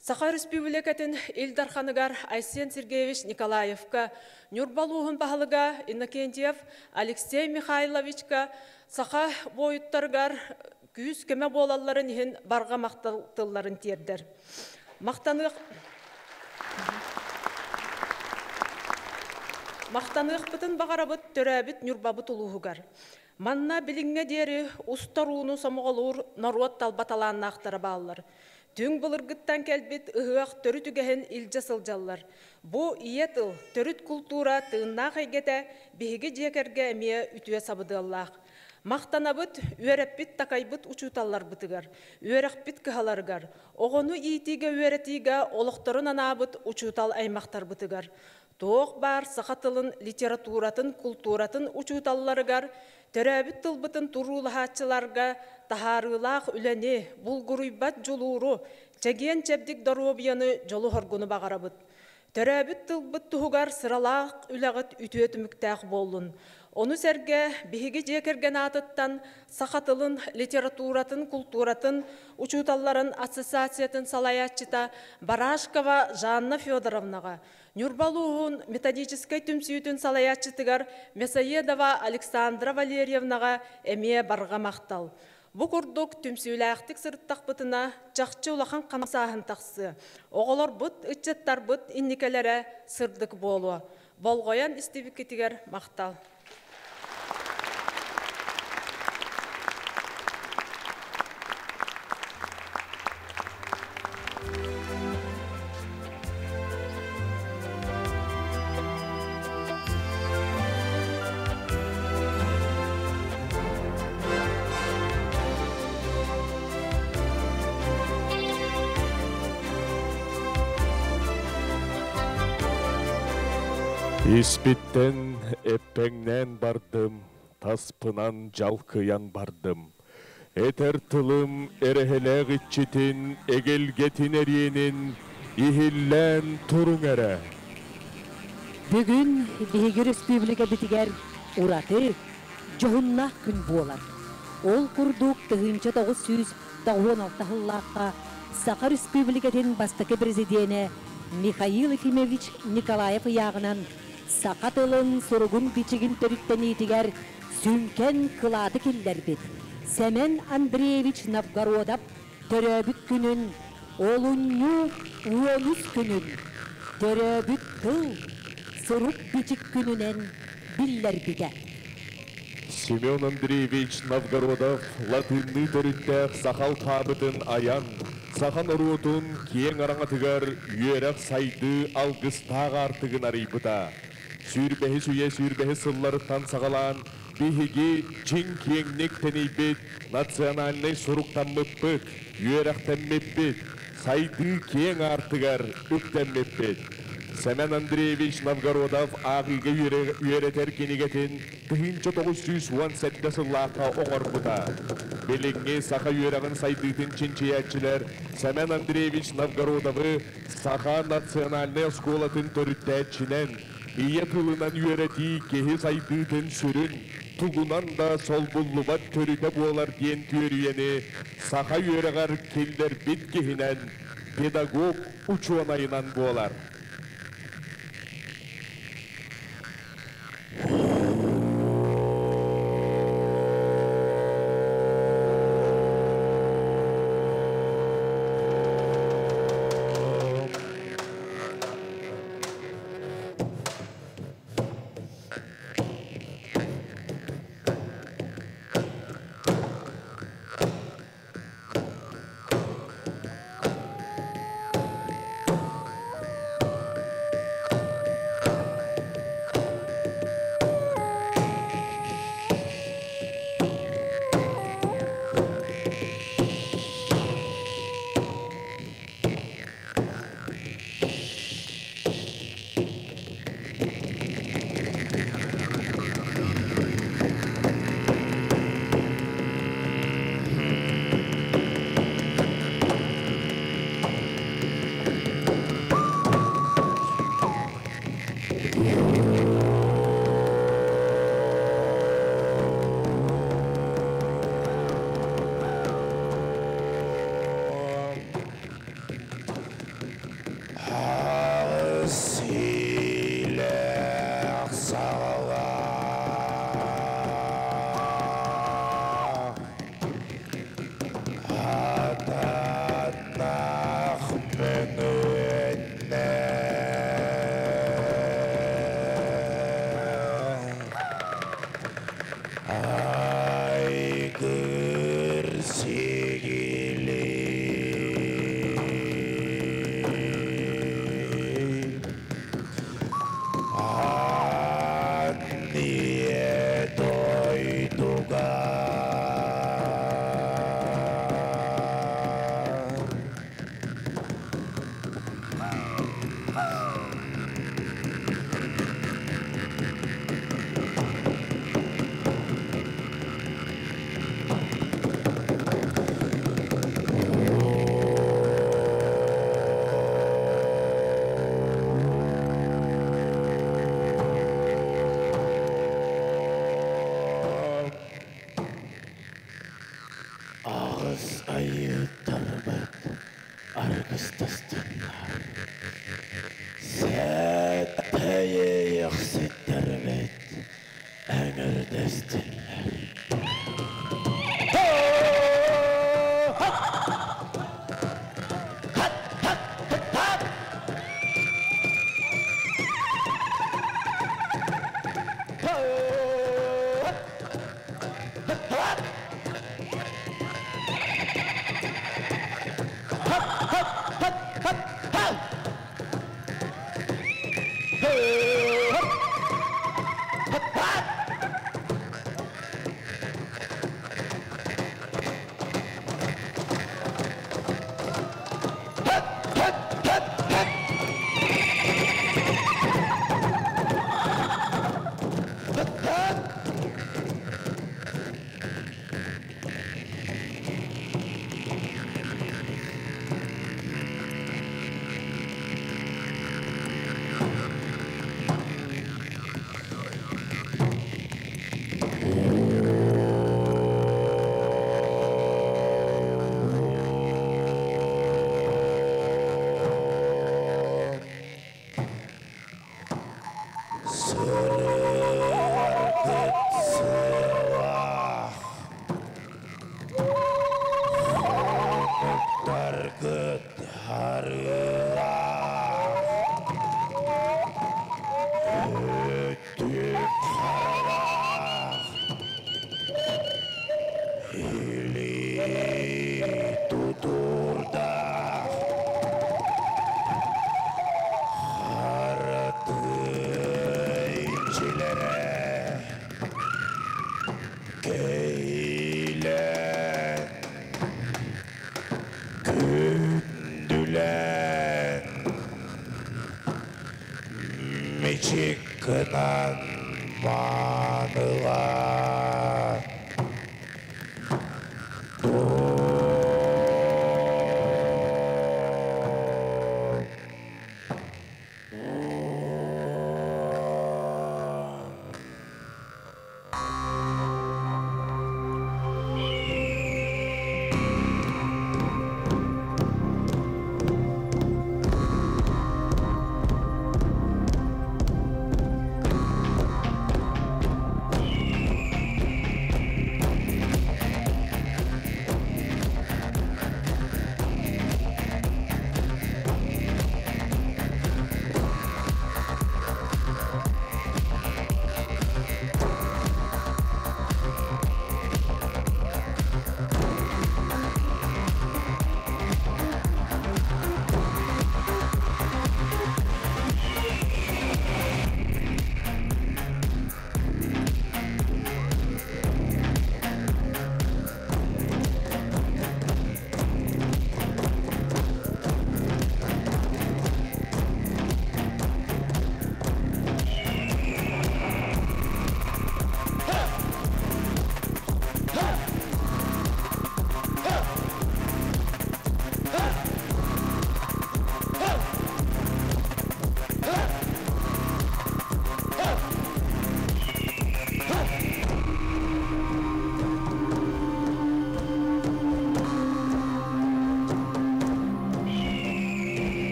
Саха Өрөспүүбүлүкэтин Ил Дарханыгар Айсен Сергеевич Николаевка, Ньурба улууһун баһылыга Иннокентьев Алексей Михайловичка саха буойуттарыгар күүс-көмө буолалларын иһин барҕа махтал тылларын тиэрдэр. Махтаныах Махтаныахпытын баҕарабыт төрөөбүт Ньурбабыт улууһугар. Манна билиҥҥэ диэри устар ууну сомоҕолуур норуот талба талааннаахтара бааллар. Түҥ былыргыттан кэлбит ыһыах төрүт үгэһин илдьэ сылдьаллар. Бу ийэ тыл, төрүт култуура тыыннаах эйгэтэ биһиги дьиэ кэргэ эмиэ үтүө сабыдыаллаах. Махтанабыт үөрэппит-такайбыт учууталларбытыгар, үөрэхпит кыһаларыгар, оҕону иитиигэ-үөрэтиигэ олохторун анаабыт учуутал аймахтарбытыгар, туох баар саха тылын, литературатын, култууратын учууталларыгар, төрөөбүт тылбытын туруулаһааччыларга таһаарыылаах үлэни, булгуруйбат дьулууру, чэгиэн-чэбдик доруобуйаны, дьолу-соргуну баҕарабыт. Төрөөбүт тылбыт туһугар сыралаах үлэҕит үтүө түмүктээх буоллун. Ону сэргэ биһиги дьиэ кэргэн аатыттан саха тылын, литературатын, култууратын учууталларын ассоциациятын салайааччыта Барашкова Жанна Федоровнаҕа, Ньурба улууһун методическай түмсүүтүн салайааччытыгар Мясоедова Александра Валерьевнаҕа эмиэ барҕа махтал. Бу курдук түмсүүлээхтик сырыттахпытына, чахчы улахан хамсааһын тахсыа. Оҕолорбут, ыччаттарбыт инникэлэрэ сырдык буолуо. Болҕойон истибиккитигэр махтал. Испиттэн эппэҥнээн бардым, таспынан дьалкыйан бардым. Этэр тылым эрэһэлээх иччитин, эгэлгэтин эриэнин иһиллээн туруҥ эрэ. Бүгүн биһиги өрөспүүбүлүкэбитигэр ураты, дьоһуннаах күн буолар. Ол курдук 1996 сыллаахха Саха Өрөспүүбүлүкэтин бастакы президенэ Михаил Ефимович Николаев ыйааҕынан саха тылын суругун-бичигин төрүттэниитигэр сүҥкэн кылааты киллэрбит Сэмэн Андреевич Новгородов төрөөбүт күнүн олунньу уонус күнүн төрөөбүт тыл, сурук-бичик күнүнэн биллэрбитэ. Семен Андреевич Новгородов латыынныы төрүттээх саха алпаабытын айан, саха норуотун киэҥ араҥатыгар үөрэх-сайдыы алгыстаах аартыгын арыйбыта. Сүүрбэһис үйэ сүүрбэһис сылларыттан саҕалаан биһиги дьиҥ киэҥник тэнийбит национальнай суруктаммыппыт, үөрэхтэммиппит, сайдыы киэҥ аартыгар үктэммиппит. Сэмэн Андреевич Новгородов ааҕыыга үөрэтэр кинигэтин 1917 сыллаахха оҥорбута. Билиҥҥи саха үөрэҕин сайдыытын чинчийээччилэр Сэмэн Андреевич Новгородовы Саха национальнай оскуолатын төрүттээччинэн, ийэ тылынан үөрэтии киһи сайдыытын сүрүн, тугунан да солбуллубат төрүтэ буолар диэн түөрүйэни саха үөрэҕэр киллэрбит киһинэн, педагог учуонайынан буолар. Аҕыс айыытарбыт аргыстастыннар, Сэтэйиэхситтэрбит эҥэрдэстиннэр. Сырыаргыт сыалаах, Хонуктаргыт харыылаах, Өттүк харалаах, Илии тутуурдаах, Харатый иччилэрэ Кэйлэн, күндүлэн, Мичик гынан маанылаан.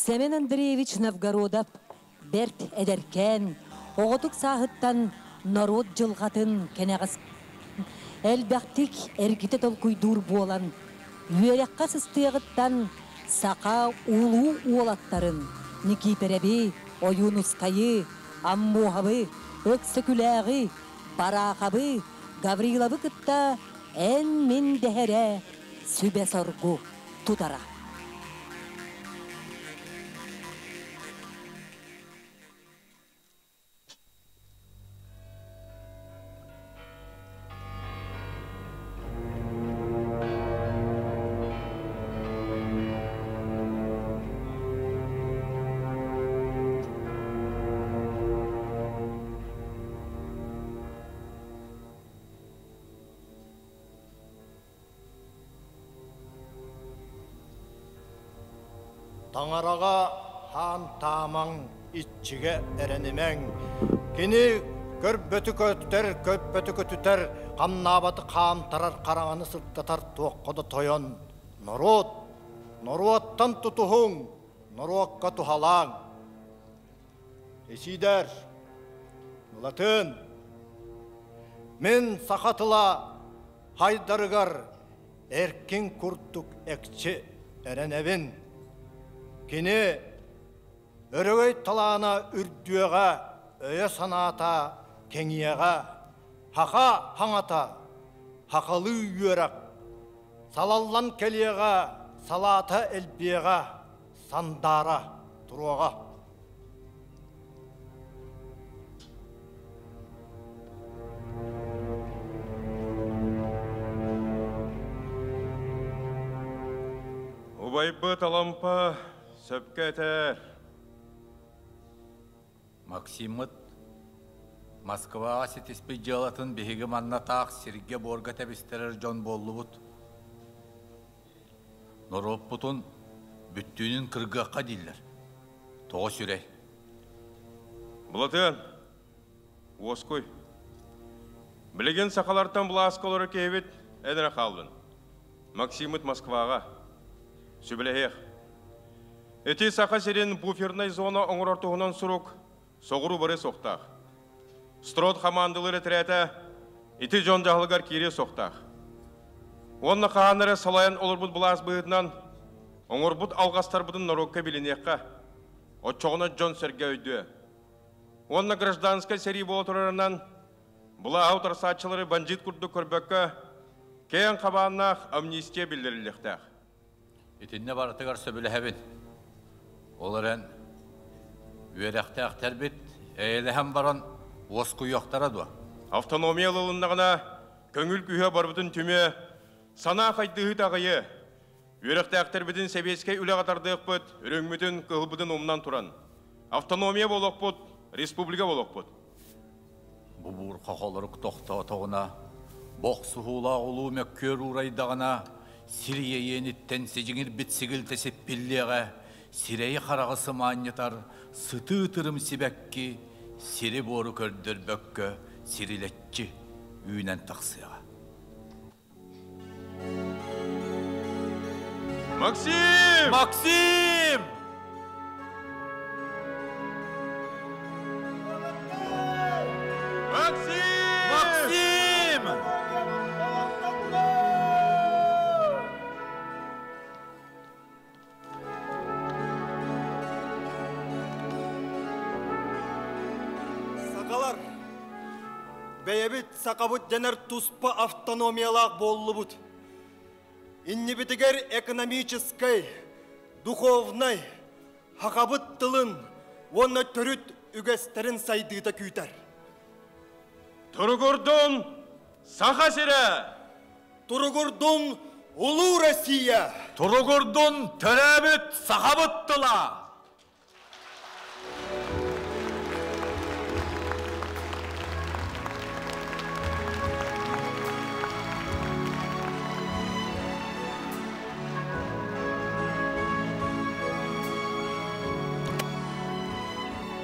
Семен Андреевич Новгородов бэрт эдэркээн, оҕотук сааһыттан норуот дьылҕатын кэнэҕэс элбэхтик эргитэ толкуйдуур буолан, үөрэххэ сыстыаҕыттан саха улуу уолаттарын Никиипэрэби, Ойуунускайы, Аммуоһабы, Өксөкүлээҕи, Бараахабы, Гавриловы кытта эн-мин дэһэрэ сүбэ-соргу тутара. Таҥараҕа хаан таамаҥ, иччигэ эрэнимэҥ. Кини көрбөтү көтүтэр, көппөтү көтүтэр, хамнаабаты хаамтарар, хараҥаны сырдатар туохха да тойон. Норуот, норуоттан тутуһуҥ, норуокка туһалааҥ. Исиидэр, Былатын, мин саха тыла хайдарыгар эркин курдук экчи эрэнэбин. Кини өрөгөй талаана үрдүөҕэ, өйө-санаата кэҥиэҕэ, һаха хаҥата, һахалыы үөрэх, салаллан кэлиэҕэ, салаата элбиэҕэ, сандаара туруоҕа. Убайбыт Алампа сөпкө этэр. Максиммыт Москваҕа ситиспит дьыалатын биһиги манна таах сиргэ-буорга тэбистэрэр дьон буоллубут. Норуоппутун бүттүүнүн кыргыахха дииллэр. Тоҕо сүрэй? Былатыан, уоскуй. Билигин сахалартан былааска олорор киһибит эн эрэ хааллын. Максимыт Москваҕа. Сүбэлэһиэх. Ити Саха сирин буфернай зона оҥорор туһунан сурук соҕуруу барыа суохтаах. Строд хамаандалыыр этэрээтэ ити дьон дьаһалыгар киириэ суохтаах. Уонна хаһан эрэ салайан олорбут былаас быһыытынан оҥорбут алҕастарбытын норуокка билиниэххэ, оччоҕуна дьон-сэргэ өйдүө. Уонна гражданскай сэрии буола турарынан былааһы утарсааччылары бандьыыт курдук көрбөккө, киэҥ хабааннаах амнистия биллэриллиэхтээх. Итиннэ барытыгар сөбүлэһэбин. Ол эрэн үөрэхтээхтэрбит эйэлэһэн баран уоскуйуохтара дуо? Автономия ылылыннаҕына, көҥүл күүһэ барбытын түмүө, санаа хайдыһыыта аҕыйыа. Үөрэхтээхтэрбитин сэбиэскэй үлэҕэ тардыахпыт, үрүҥмүтүн, кыһылбытын умнан туран. Автономия буолуохпут, республика буолуохпут. Бу буурҕа холорук тохтоотоҕуна, бохсуһуулаах улуу мөккүөр уурайдаҕына, сир иэйиэниттэн сидьиҥирбит сигилтэ сиппиллиэҕэ, сирэйи-хараҕы сымаанньытар сытыы тырым сибэкки сири-буору көрдөрбөккө сирилэччи үүнэн тахсыаҕа. Максим! Максим! Максим! Максим! Сахалар, бэйэбит сахабыт дэнэр туспа автономиялаах буоллубут. Иннибитигэр экономическай, духовнай, хахабыт тылын уонна төрүт үгэстэрин сайдыыта күүтэр. Туругурдун Саха сирэ! Туругурдун Улуу Россия! Туругурдун төрөөбүт сахабыт тыла!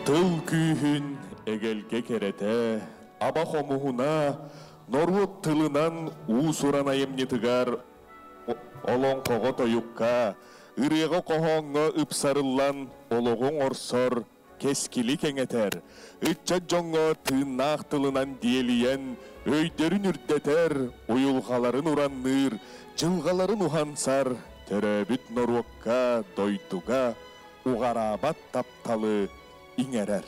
Тыл күүһүн эгэлгэ кэрэтэ, аба хомуһуна Норуот тылынан уус-уран айымньытыгар олоҥхоҕо-тойукка, Ырыаҕа хоһооҥҥо ыпсарыллан олоҕу оҥорсор, кэскили кэҥэтэр, ыччат дьоҥҥо тыыннаах тылынан диэлийэн, өйдөрүн үрдэтэр, уйулҕаларын уранныыр, дьылҕаларын уһансар, төрөөбүт норуокка, дойдуга уҕараабат тапталы иҥэрэр.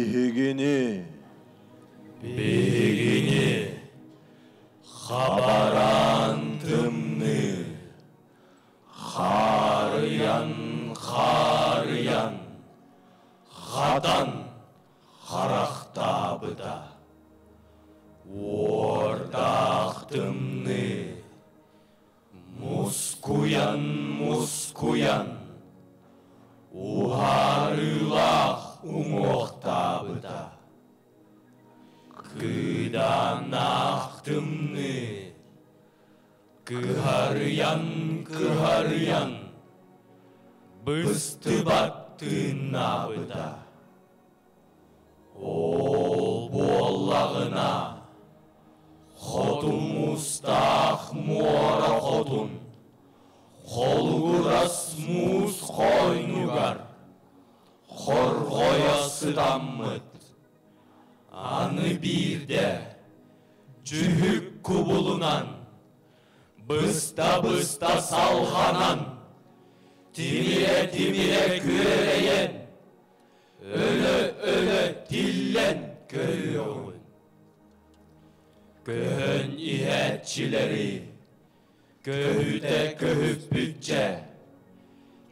Биһигини Биһигини хабараан тымныы Хаарыйан хаарыйан хатан харахтаабыта Уордаах тымныы Мускуйан-мускуйан, уһаарыылаах уҥуохтаабыта. Кыыдааннаах тымныы, кыһарыйан-кыһарыйан, быстыбат тыыннаабыта. Ол буоллаҕына, хоту муустаах муора хотун, холугурас муус хойнугар хорҕойо сытаммыт, аны биирдэ дьүһүк кубулунан, быста-быста салҕанан, тимирэ-тимирэ күөрэйэн, Өлө-өлө тиллэн көрүөҕүн. Көһөн иһээччилэри көһүтэ көһүппүччэ,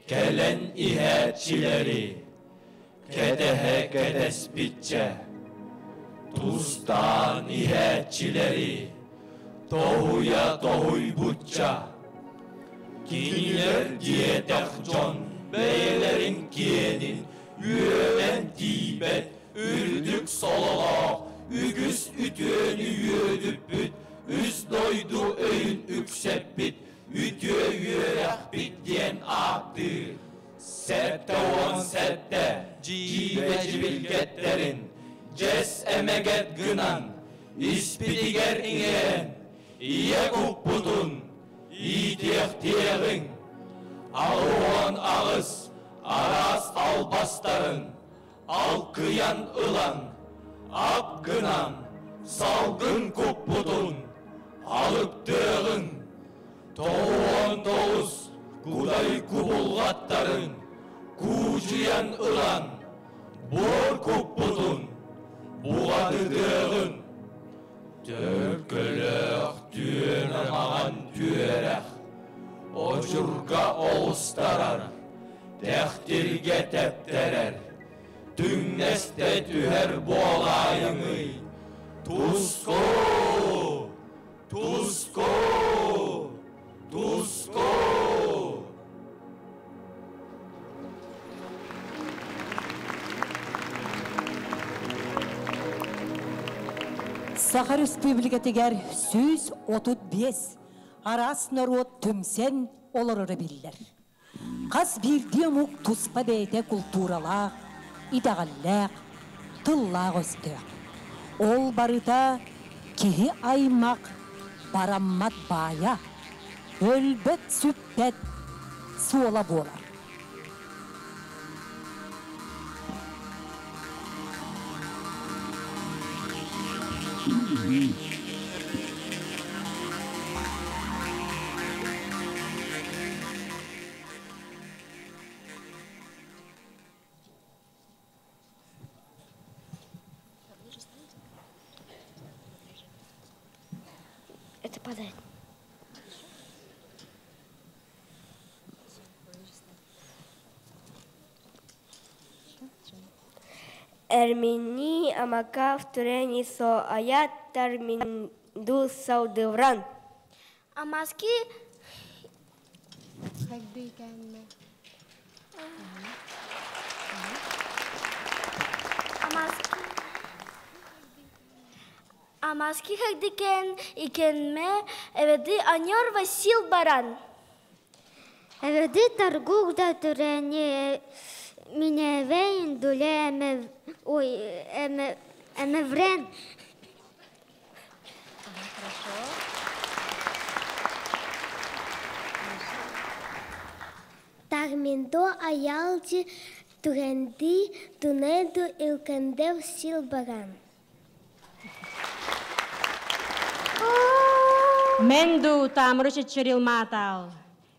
кэлэн иһээччилэри кэтэһэ кэтэспиччэ, тустаан иһээччилэри тоһуйа тоһуйбучча, Кинилэр диэтэх дьон бэйэлэрин киэнин үөмэн тиийбэт үрдүк сололоох үгүс үтүөнү үөдүппүт үс дойду өйүн үксэппит үтүө үөрэхпит диэн ааттыыр 77 дьиибэ дьибилгэттэрин дьэс эмэгэт гынан испитигэр иҥэрэн ийэ куппутун иитиэхтиэҕиҥ 68 араас албастарын алкыйан ылан ап гынан салгын куппутун алыптыаҕыҥ 99 кудай кубулҕаттарын куучуйан ылан буор куппутун буҕатытыаҕыҥ Төлкөлөөх түөнэ маҕан түөрэх, очурга оҕустарар, тэхтиргэ тэптэрэр, түҥнэстэ түһэр буолаайыҥый, туску! Туску! Туску! Саха Республикатыгар 135 араас норуот түмсэн олороро биллэр. Хас биирдии омук туспа бэйэтэ култууралаах, итэҕэллээх, тыллаах өстөөх. Ол барыта киһи аймах бараммат баайа, өлбөт-сүппэт суола буолар. Это падает. Эрмини амакав турени со аят тарминду саудывран. Амаски Амаски хагдикен икенме эведи аньор Васил баран. Эведи торгук да турени миневейн дуле эме ой эме эмеврен. Тарминдо аялти туренди тунеду илкендев сил баран. Менду тамры чичирил матал.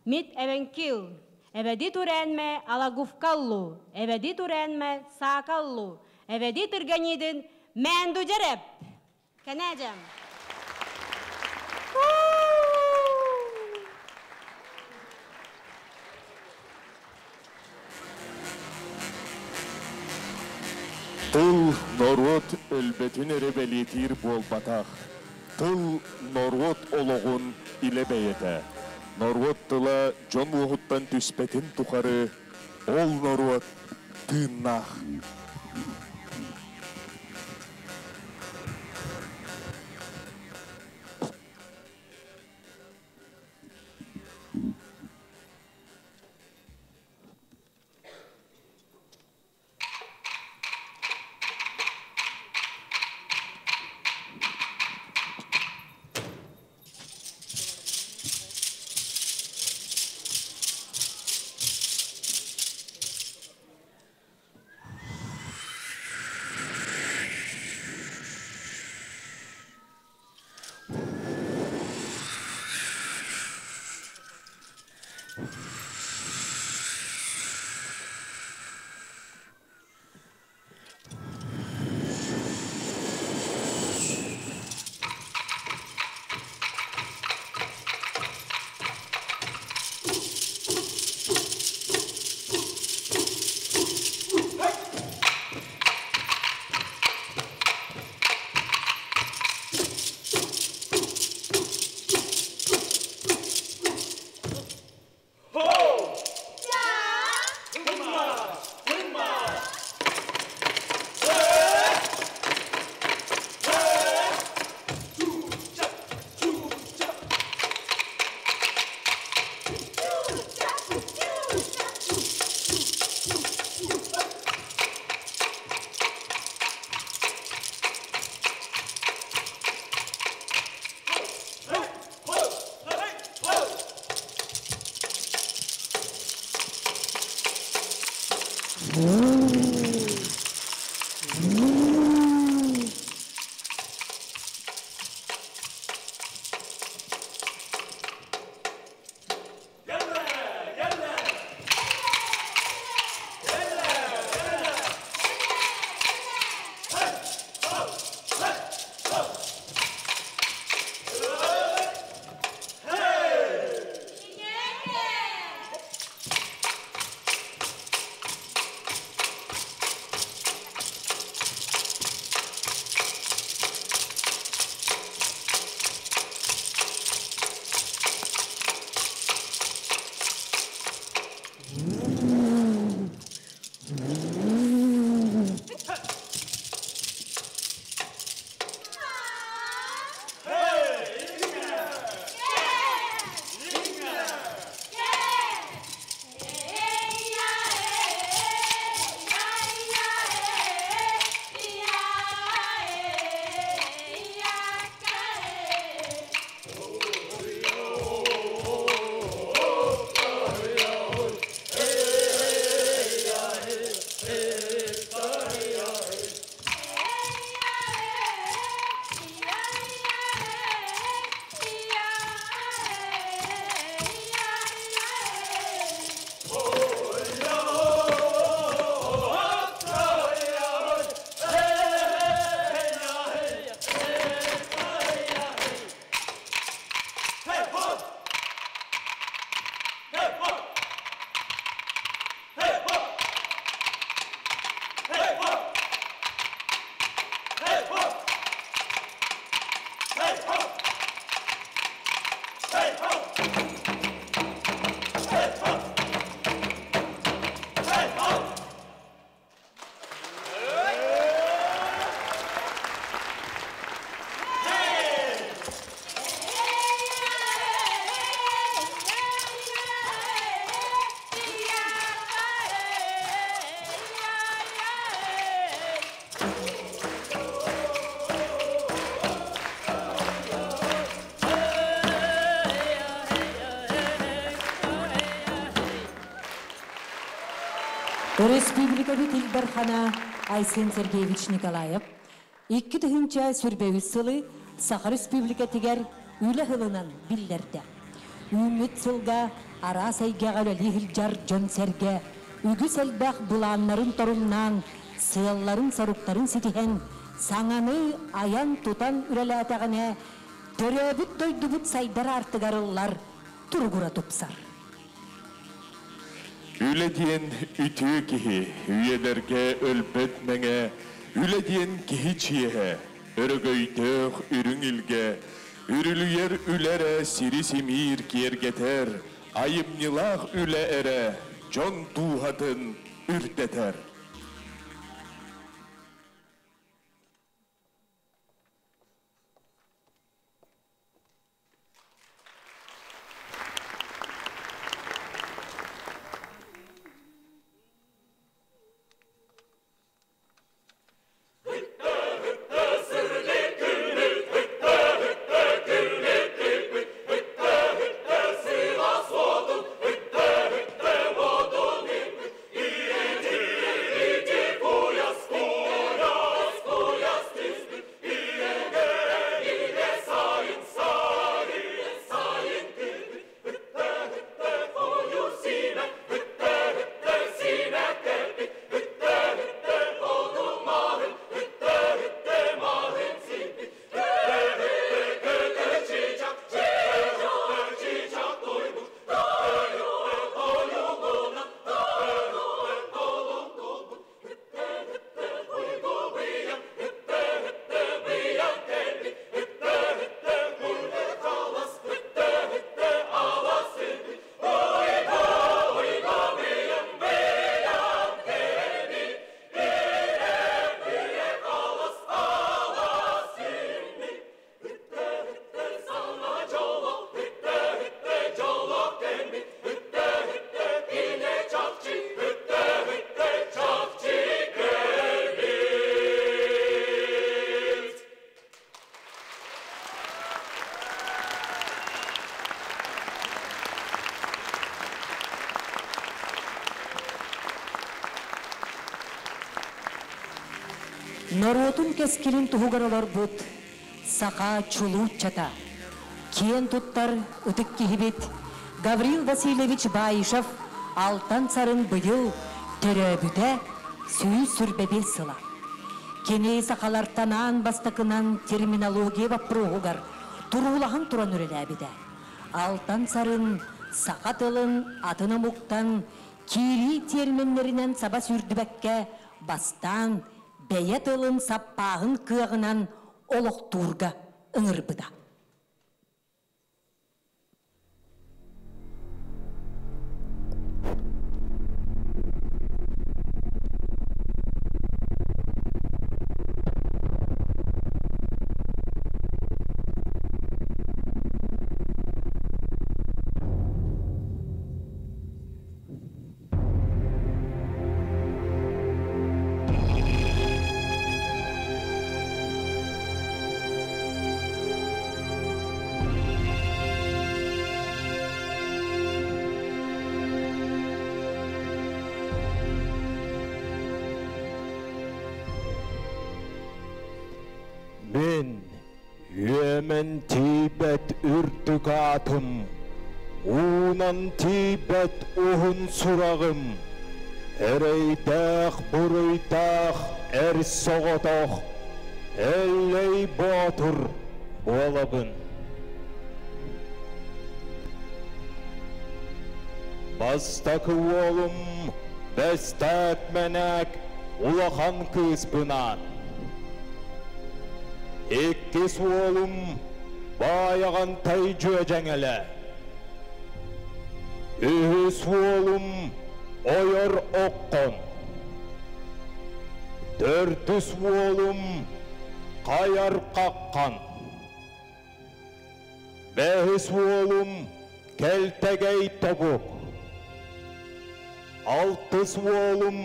Мит эвенкил. Эведи туренме алагуфкаллу. Эведи туренме саакаллу. Эведи Тырганидин Мэнду Дереп. Кэнээдьэм. Тыл норуот өлбөтүн эрэ бэлиэтиир буолбатах. Тыл норуот олоҕун илэ бэйэтэ. Норуот тыла дьон уоһуттан түспэтин тухары ол норуот тыыннаах. Өрөспүүбүлүкэбит Ил Дархана Айсен Сергеевич Николаев 2023 сылы Саха Республикатыгар үлэ сылынан биллэрдэ. Үүммүт сылга араас эйгэҕэ үлэлии сылдьар дьон-сэргэ үгүс элбэх былааннарын торумнаан, сыалларын-соруктарын ситиһэн, саҥаны айан-тутан үлэлээтэҕинэ, төрөөбүт дойдубут сайдар аартыгар ыллар, туругура тупсар. Үлэ диэн үтүө киһи, үйэлэргэ өлбөт мэҥэ, үлэ диэн киһи чиэһэ, өрөгөйдөөх үрүҥ илгэ, үрүлүйэр үлэ эрэ сири симиир киэргэтэр, айымньылаах үлэ эрэ дьон дууһатын үрдэтэр. Норуотун кэскилин туһугар олорбут саха чулууччата, киэн туттар ытык киһибит Гаврил Васильевич Баишев Алтан Сарын быйыл төрөөбүтэ 125 сыла. Кини сахалартан аан бастакынан терминология боппуруоһугар туруулаһан туран үлэлээбитэ. Алтан Сарын саха тылын атын омуктан киирии терминнэринэн саба сүүрдүбэккэ бастаан бэйэ тылын саппааһын кыаҕынан олохтуурга ыҥырбыта. Мин үөмэн тиийбэт үрдүк аатым, уунан тиийбэт уһун сураҕым, эрэйдээх-буруйдаах эр соҕотох Эллэй Боотур буолабын. Бастакы уолум Бэстээк Мэнээк улахан кыыспынаан. Иккис уолум Баайаҕантай Дьүөдьэҥэлэ. Үһүс уолум Ойор Окхон. Төрдүс уолум Хайар Хаххан. Бэһис уолум Кэлтэгэй Тобук. Алтыс уолум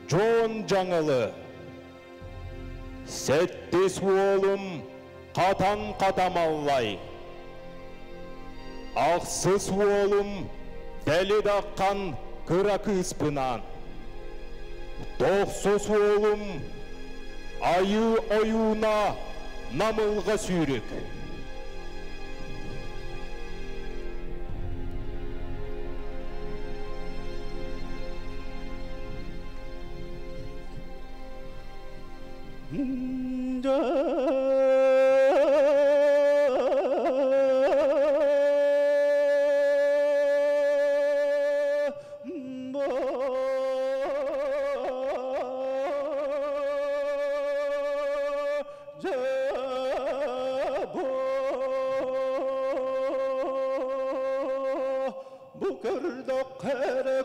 Дьон Дьаҥылы. Сэттис уолум Хатан Хатамаллай. Ахсыс уолум Дэли Даххан кыра кыыспынаан. Тохсус уолум Айыы Ойууна Намылҕа Сүүрүк.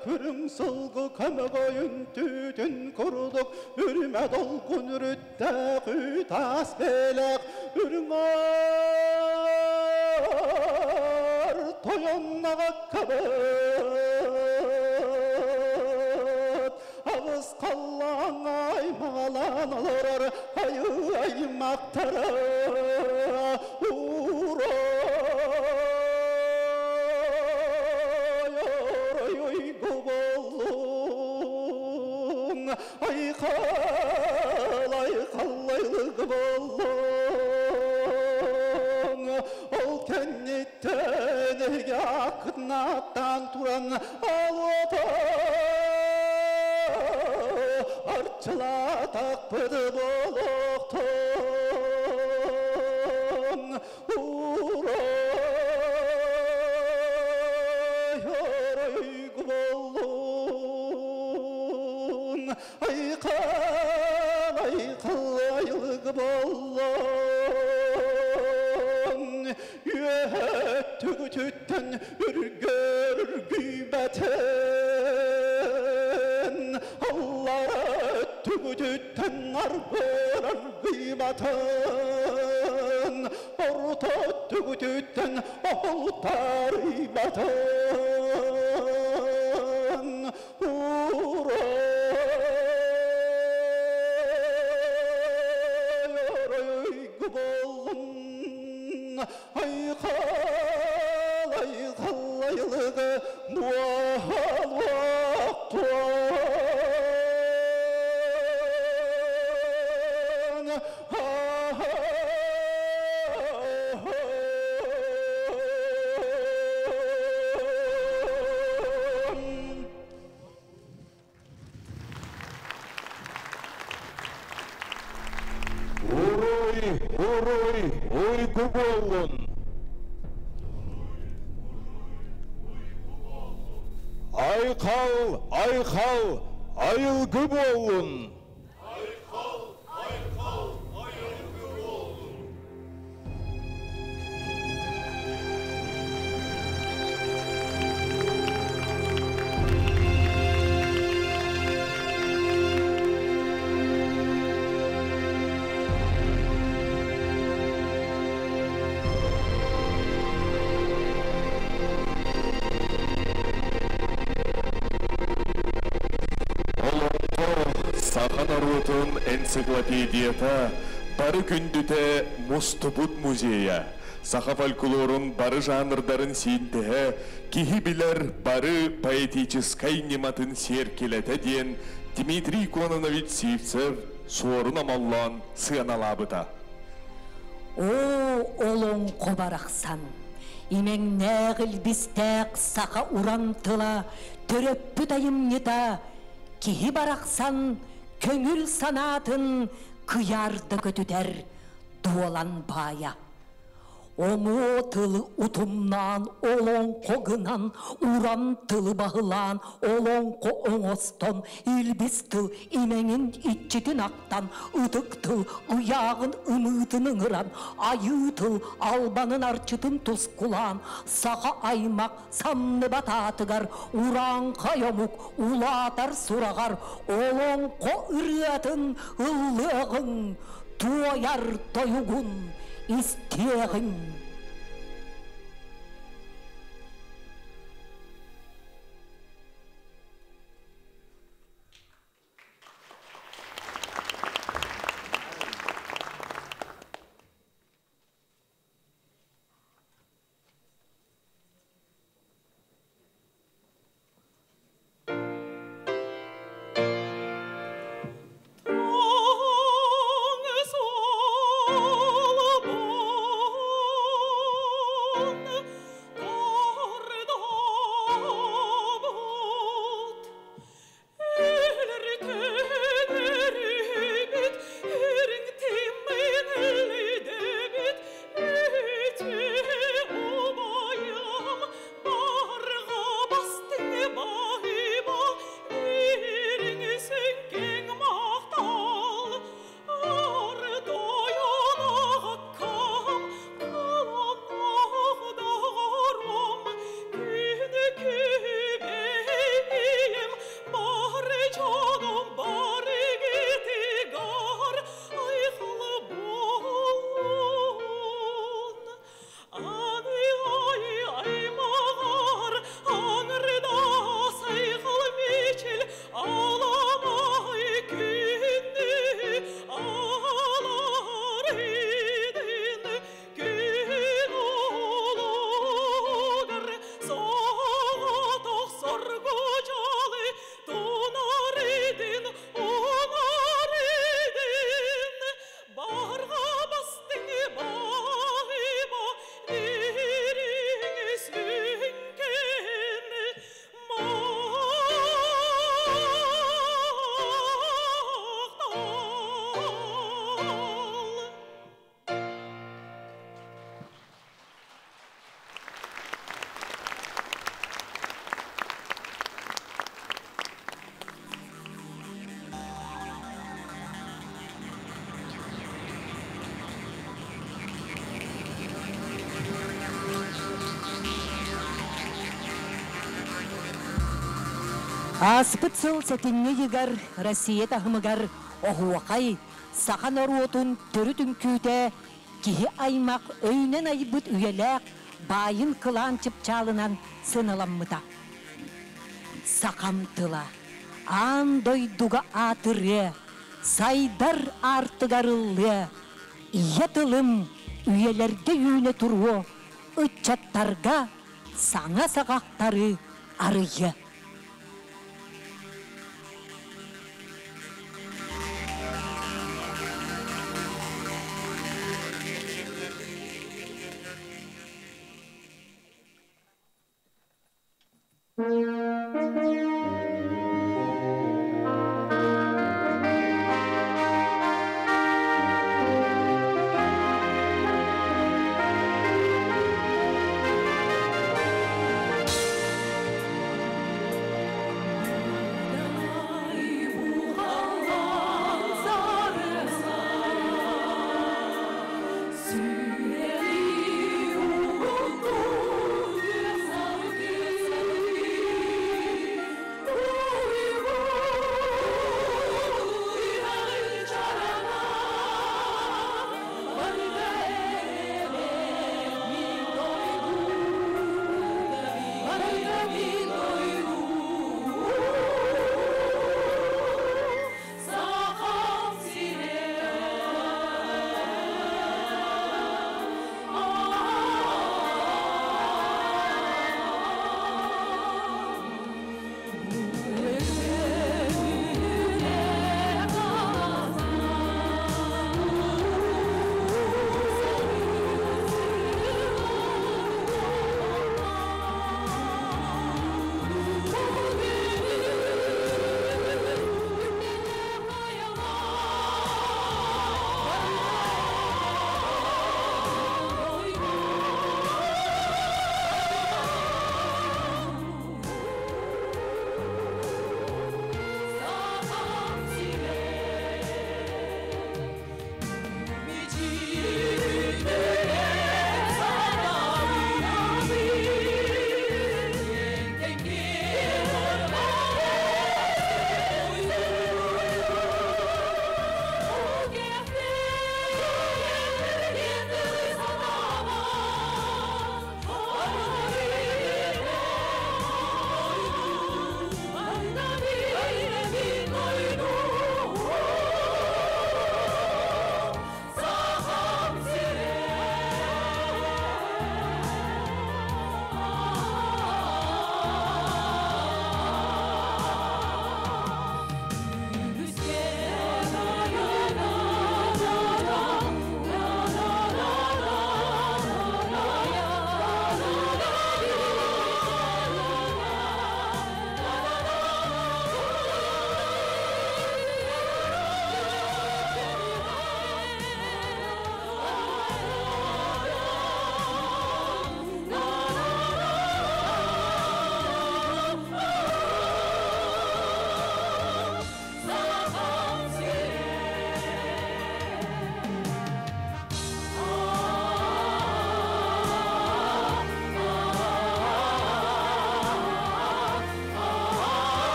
Көрүң сылгы көмөгөйүн түтүн курдук үрүмэ долгун үрүттэх үтас белек үрүҥ ар тойоннаға кабыт Ағыз қаллаң аймағалан олорор айы аймақтары Айқал, айқаллайлық болың, Ол кеннеттен ақынаттан туран алота арчылатақ бір болоқтон Урай, орой болун, Айқал, айқал, айлық болун, Үөттүгүтүттен үргөр үргүйбәтен, Аллара түгүтүттен аргыр аргыйбатын, Орто түгүтүттен олтарыйбатын, Урай, орой болун, Айқал, айқал, айлығы буал Уруй, уруй, уйгу болун. Айқал, айқал, айылгы болун. Олоңко саха норуотун энциклопедията бары күндүтэ мустубут музея. Саха фольклорун бары жанрдарын синтеһэ киһи билэр бары поэтическай ньыматын сиэркилэтэ диэн Дмитрий Кононович Сивцев суорун омоллоон сыаналаабыта. О, олоңко барахсан, имеңнээх илбистээх саха уран тыла, төрөппүт айымньыта, киһи барахсан көңүл санаатын кыярда көтүтэр дуолан баая. Омо тылы утумнаан, олоңко гынан, уран тылы баһылаан, олоңко оҥостон, илбис тыл имэҥин иччитин актан, ытык тыл ыйааҕын ымыытын ыҥыран, айыы тыл албанын арчытын тускулаан, саха аймак самныбат аатыгар, урааҥхай омук улаатар сураҕар, олоҥхо ырыатын ыллыаҕыҥ, туойар тойугун истиэҕиҥ. Thank you. Ааспыт сыл сэтинньи ыйыгар Россия таһымыгар оһуохай, саха норуотун төрүт үҥкүүтэ киһи аймах өйүнэн айбыт үйэлээх баайын кылаан чыпчаалынан сыаналаммыта. Сахам тыла аан дойдуга аатырыа, сайдар аартыгар ыллыа, ийэ тылым үйэлэргэ үүнэ туруо, ыччаттарга саҥа саҕахтары арыйыа.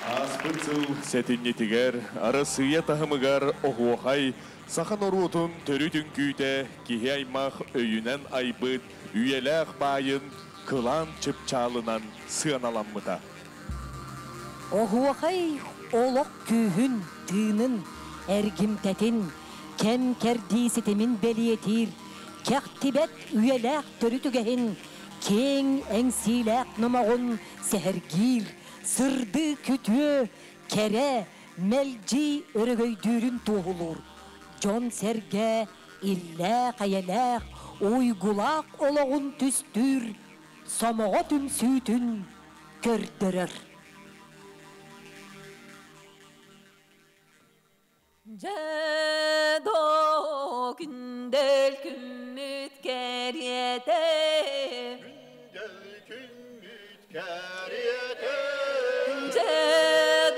Ааспыт сыл сэтинньитигэр Арассыыйа таһымыгар оһуохай саха норуотун төрүт үҥкүүтэ киһи аймах өйүнэн айбыт үйэлээх баайын кылаан чыпчаалынан сыаналаммыта. Оһуохай олох күүһүн, тыынын, эргимтэтин, кэм-кэрдии ситимин бэлиэтиир, кэхтибэт үйэлээх төрүт үгэһин, киэҥ эҥсиилээх номоҕун сэһэргиир, сырдык үтүө, кэрэ, мэлдьи өрөгөйдүүрүн туоһулуур. Дьон-сэргэ иллээх-эйэлээх, уйгулаах олоҕун түстүүр сомоҕо түмсүүтүн көрдөрөр. Дьэ доо күндэл күммүт кэриэтэ. Күндэл күммүт кэриэтэ. Дьэ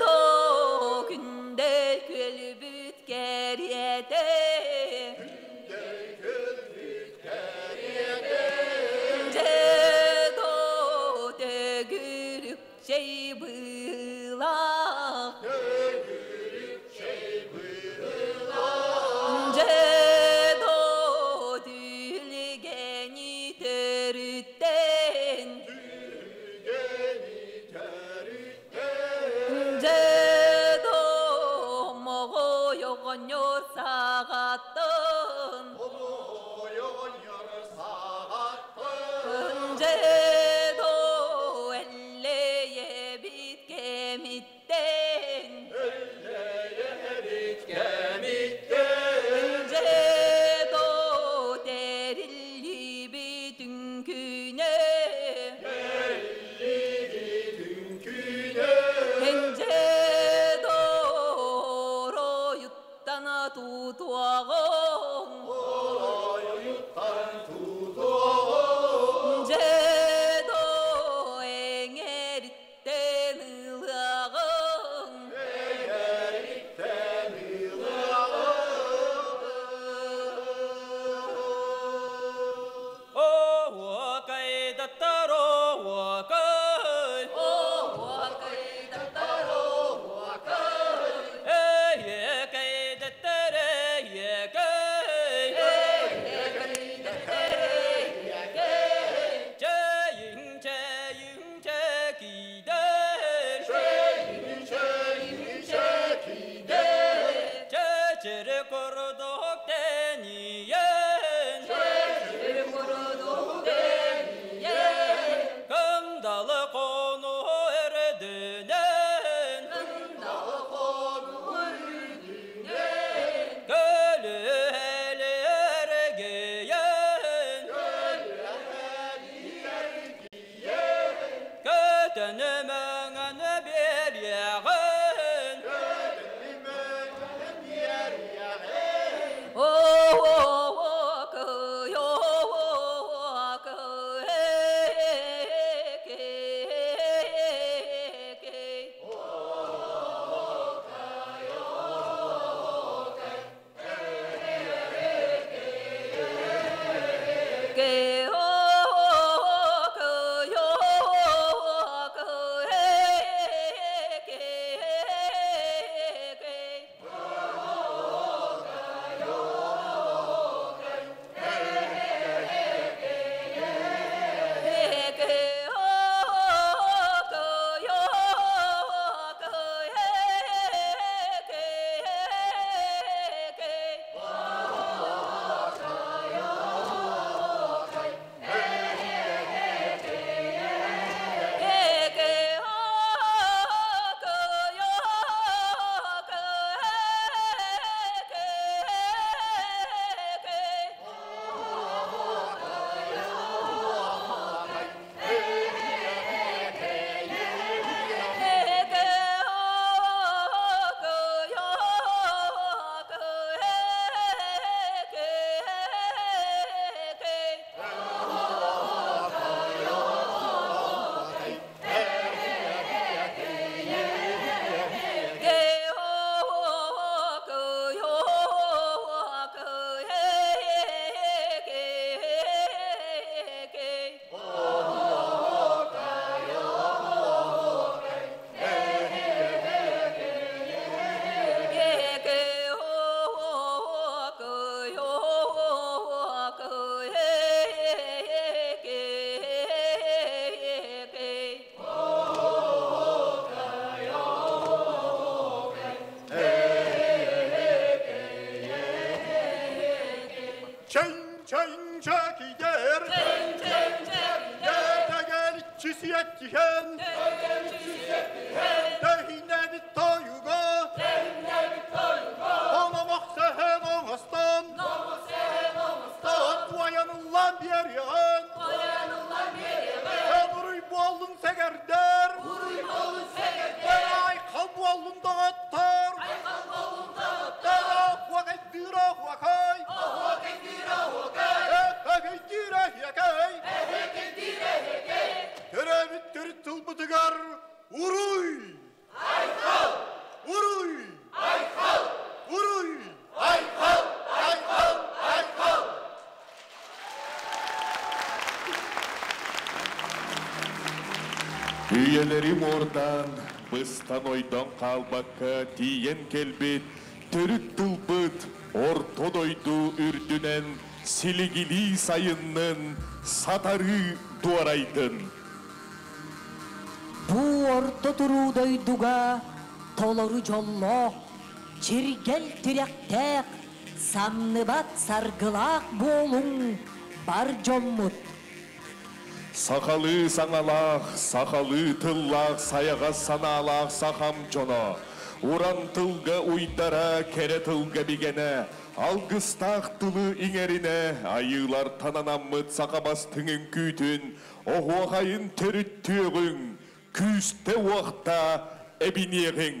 доо күндэл күөлбүт кэриэтэ. Күндэл күөлбүт кэриэтэ. Дьэ доо төгүрүк чэй быылаах. Төгүрүк чэй быылаах. Дьэ доо түлгэни төрүттэн. Түлгэни төрүттэн. Дьэ доо моҕой оҕонньор саҕаттан. Моҕой оҕонньор саҕаттан. Дьэ доо эллэйэбит кэмиттэн. Эллэйэбит кэмиттэн. Дьэ доо тэриллибит үҥкүүнэ. Тэриллибит үҥкүүнэ. Дьэ доо оройуттан тутуоҕуҥ. Оройуттан тутуоҕуҥ. Дьэ доо эҥэриттэн ылыаҕыҥ. Эҥэриттэн ылыаҕыҥ. Оһуокайдаттар оһуокай. Оһуокайдаттар оһуокай. Эйэкэйдэттэр эйэкэй. Эйэкэйдэттэр эйэкэй. Чэйиҥ, чэйиҥ, чэкиидэр. Чэйиҥ, чэйиҥ, чэкиидэр. Чэчири курдук тэнийэн. Чэчири курдук тэнийэн. Кындалы хонуу үрдүнэн. Кындалы хонуу үрдүнэн. Көлүһэли эргийэн. Көлүһэли эргийэн. Көтөн мөҥөн биэриэҕин. Көтөн мөҥөн биэриэҕин. Оһуокай, оһуокай, эйэкэй. Оһуокай, оһуокай, Кэй, оһуокай, оһуокай, эйэкэй. Оһуокай, оһуокай, Эйэкэй, оһуокай, оһуокай, эйэкэй. Оһуокай, оһуокай, Эйэкэй, оһуокай, оһуокай, эйэкэй. Оһуокай, оһуокай, Эйэкэй, оһуокай, оһуокай, эйэкэй. Оһуокай, оһуокай, Кэй, оһуокай, оһуокай, эйэкэй. Оһуокай, оһуокай, Эйэкэй, оһуокай, оһуокай, эйэкэй. Оһуокай, оһуокай, Чэҥ чэҥ чэкидэр. Чэҥ чэҥ чэкидэр. Тэгэличчи сиэттиһэн. Тэгэличчи сиэттиһэн. Тэһииннээбит тойуга. Тэһииннээбит тойуга. Номох сэһэн оҥостон. Номох сэһэн оҥостон. Туойан ыллаан биэриэҕин. Туойан ыллаан биэриэҕин. Үйэлэри уҥуордаан, быстан ойдон хаалбакка тиийэн кэлбит төрүт тылбыт орто дойду үрдүнэн силигилии сайыннын, сатарыы дуорайдын. Бу орто туруу дойдуга толору дьоллоох, чиргэл тирэхтээх, самныбат саргылаах буолуҥ бар дьоммут! Сахалыы саҥалаах, сахалыы тыллаах сайаҕас санаалаах сахам дьоно, уран тылга уйдара, кэрэ тылга бигэнэ, алгыстаах тылы иҥэринэ айыылартан анаммыт саха бастыҥ үҥкүүтүн оһуохайын төрүттүөҕүҥ, күүстэ-уохта эбиниэҕиҥ!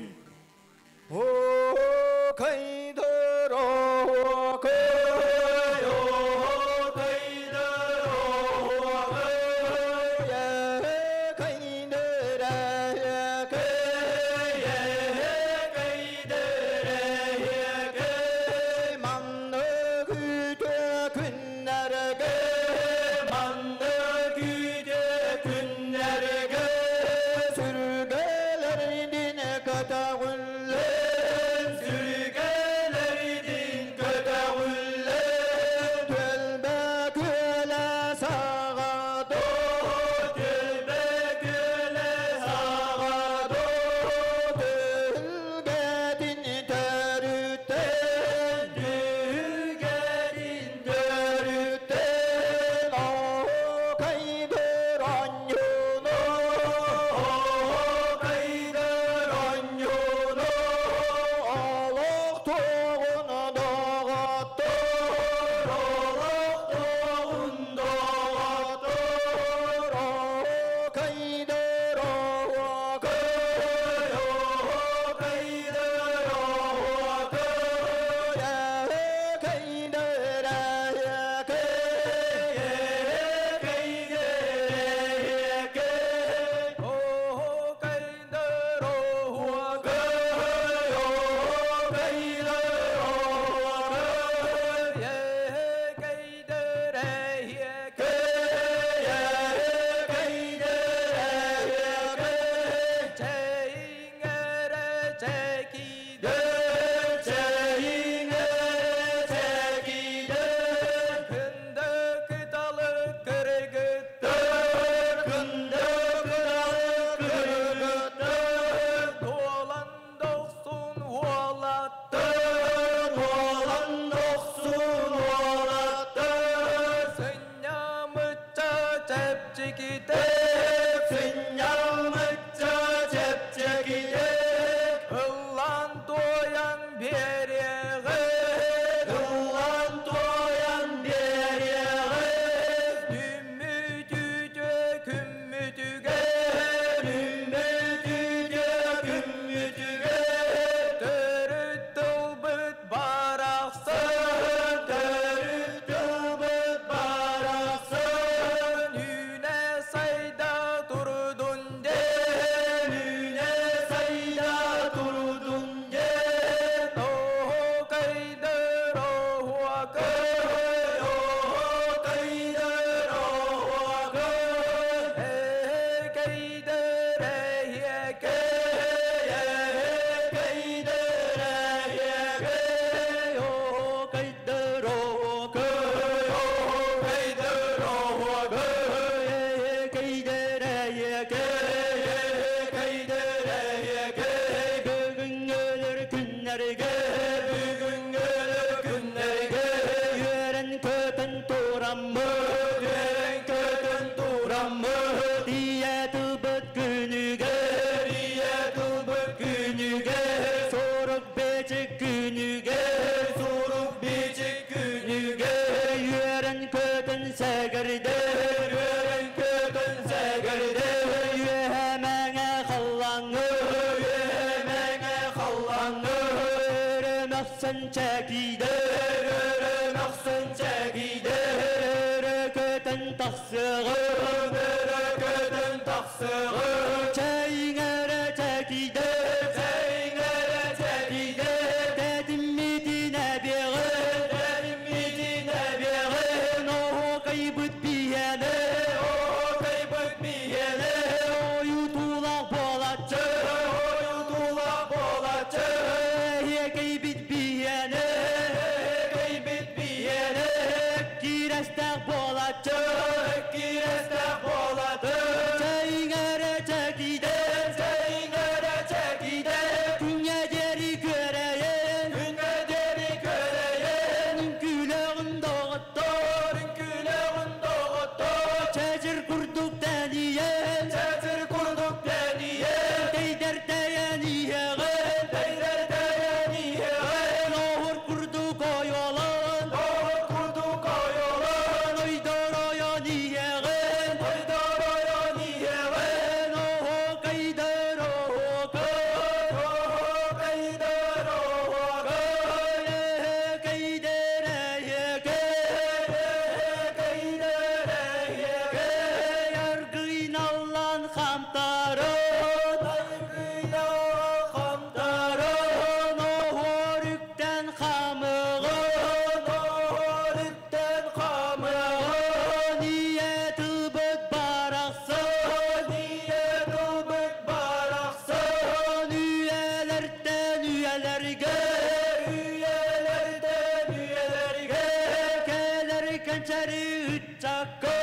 кэнчэри ыччакка,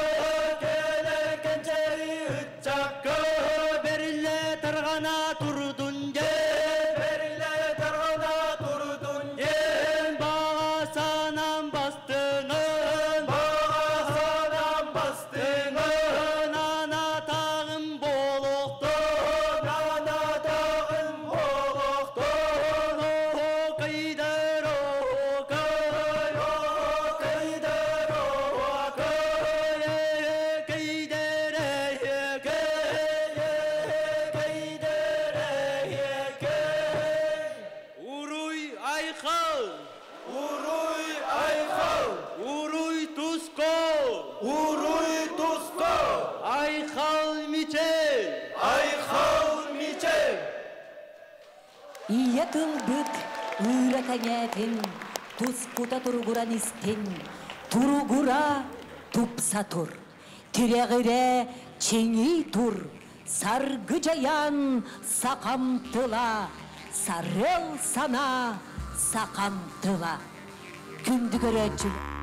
кэлэр кэнчэри ыччакка, бэриллэ тарҕана турдун диэн, бэриллэ тарҕана турдун диэн, баҕа санаам бастыҥын, баҕа санаам бастыҥын, анатаҕым буолуохтун, анатаҕым буолуохтун, оһуокайдар оһуокай, оһуокайдар оһуокай, эһиэкэйдэр эһиэкэй, эһиэкэйдэр эһиэкэй. Уруй айхал! Уруй айхал! Уруй туску! Уруй туску! Айхал мичил! Айхал мичил! Ийэ тылбыт ыыра кэҥээтин, тускута туругуран истин, туругура тупса тур, тирэҕирэ чиҥии тур, саргы дьайаан сахам тыла, сарыал санаа сахам тыла. Күндү көрөөччүлэр!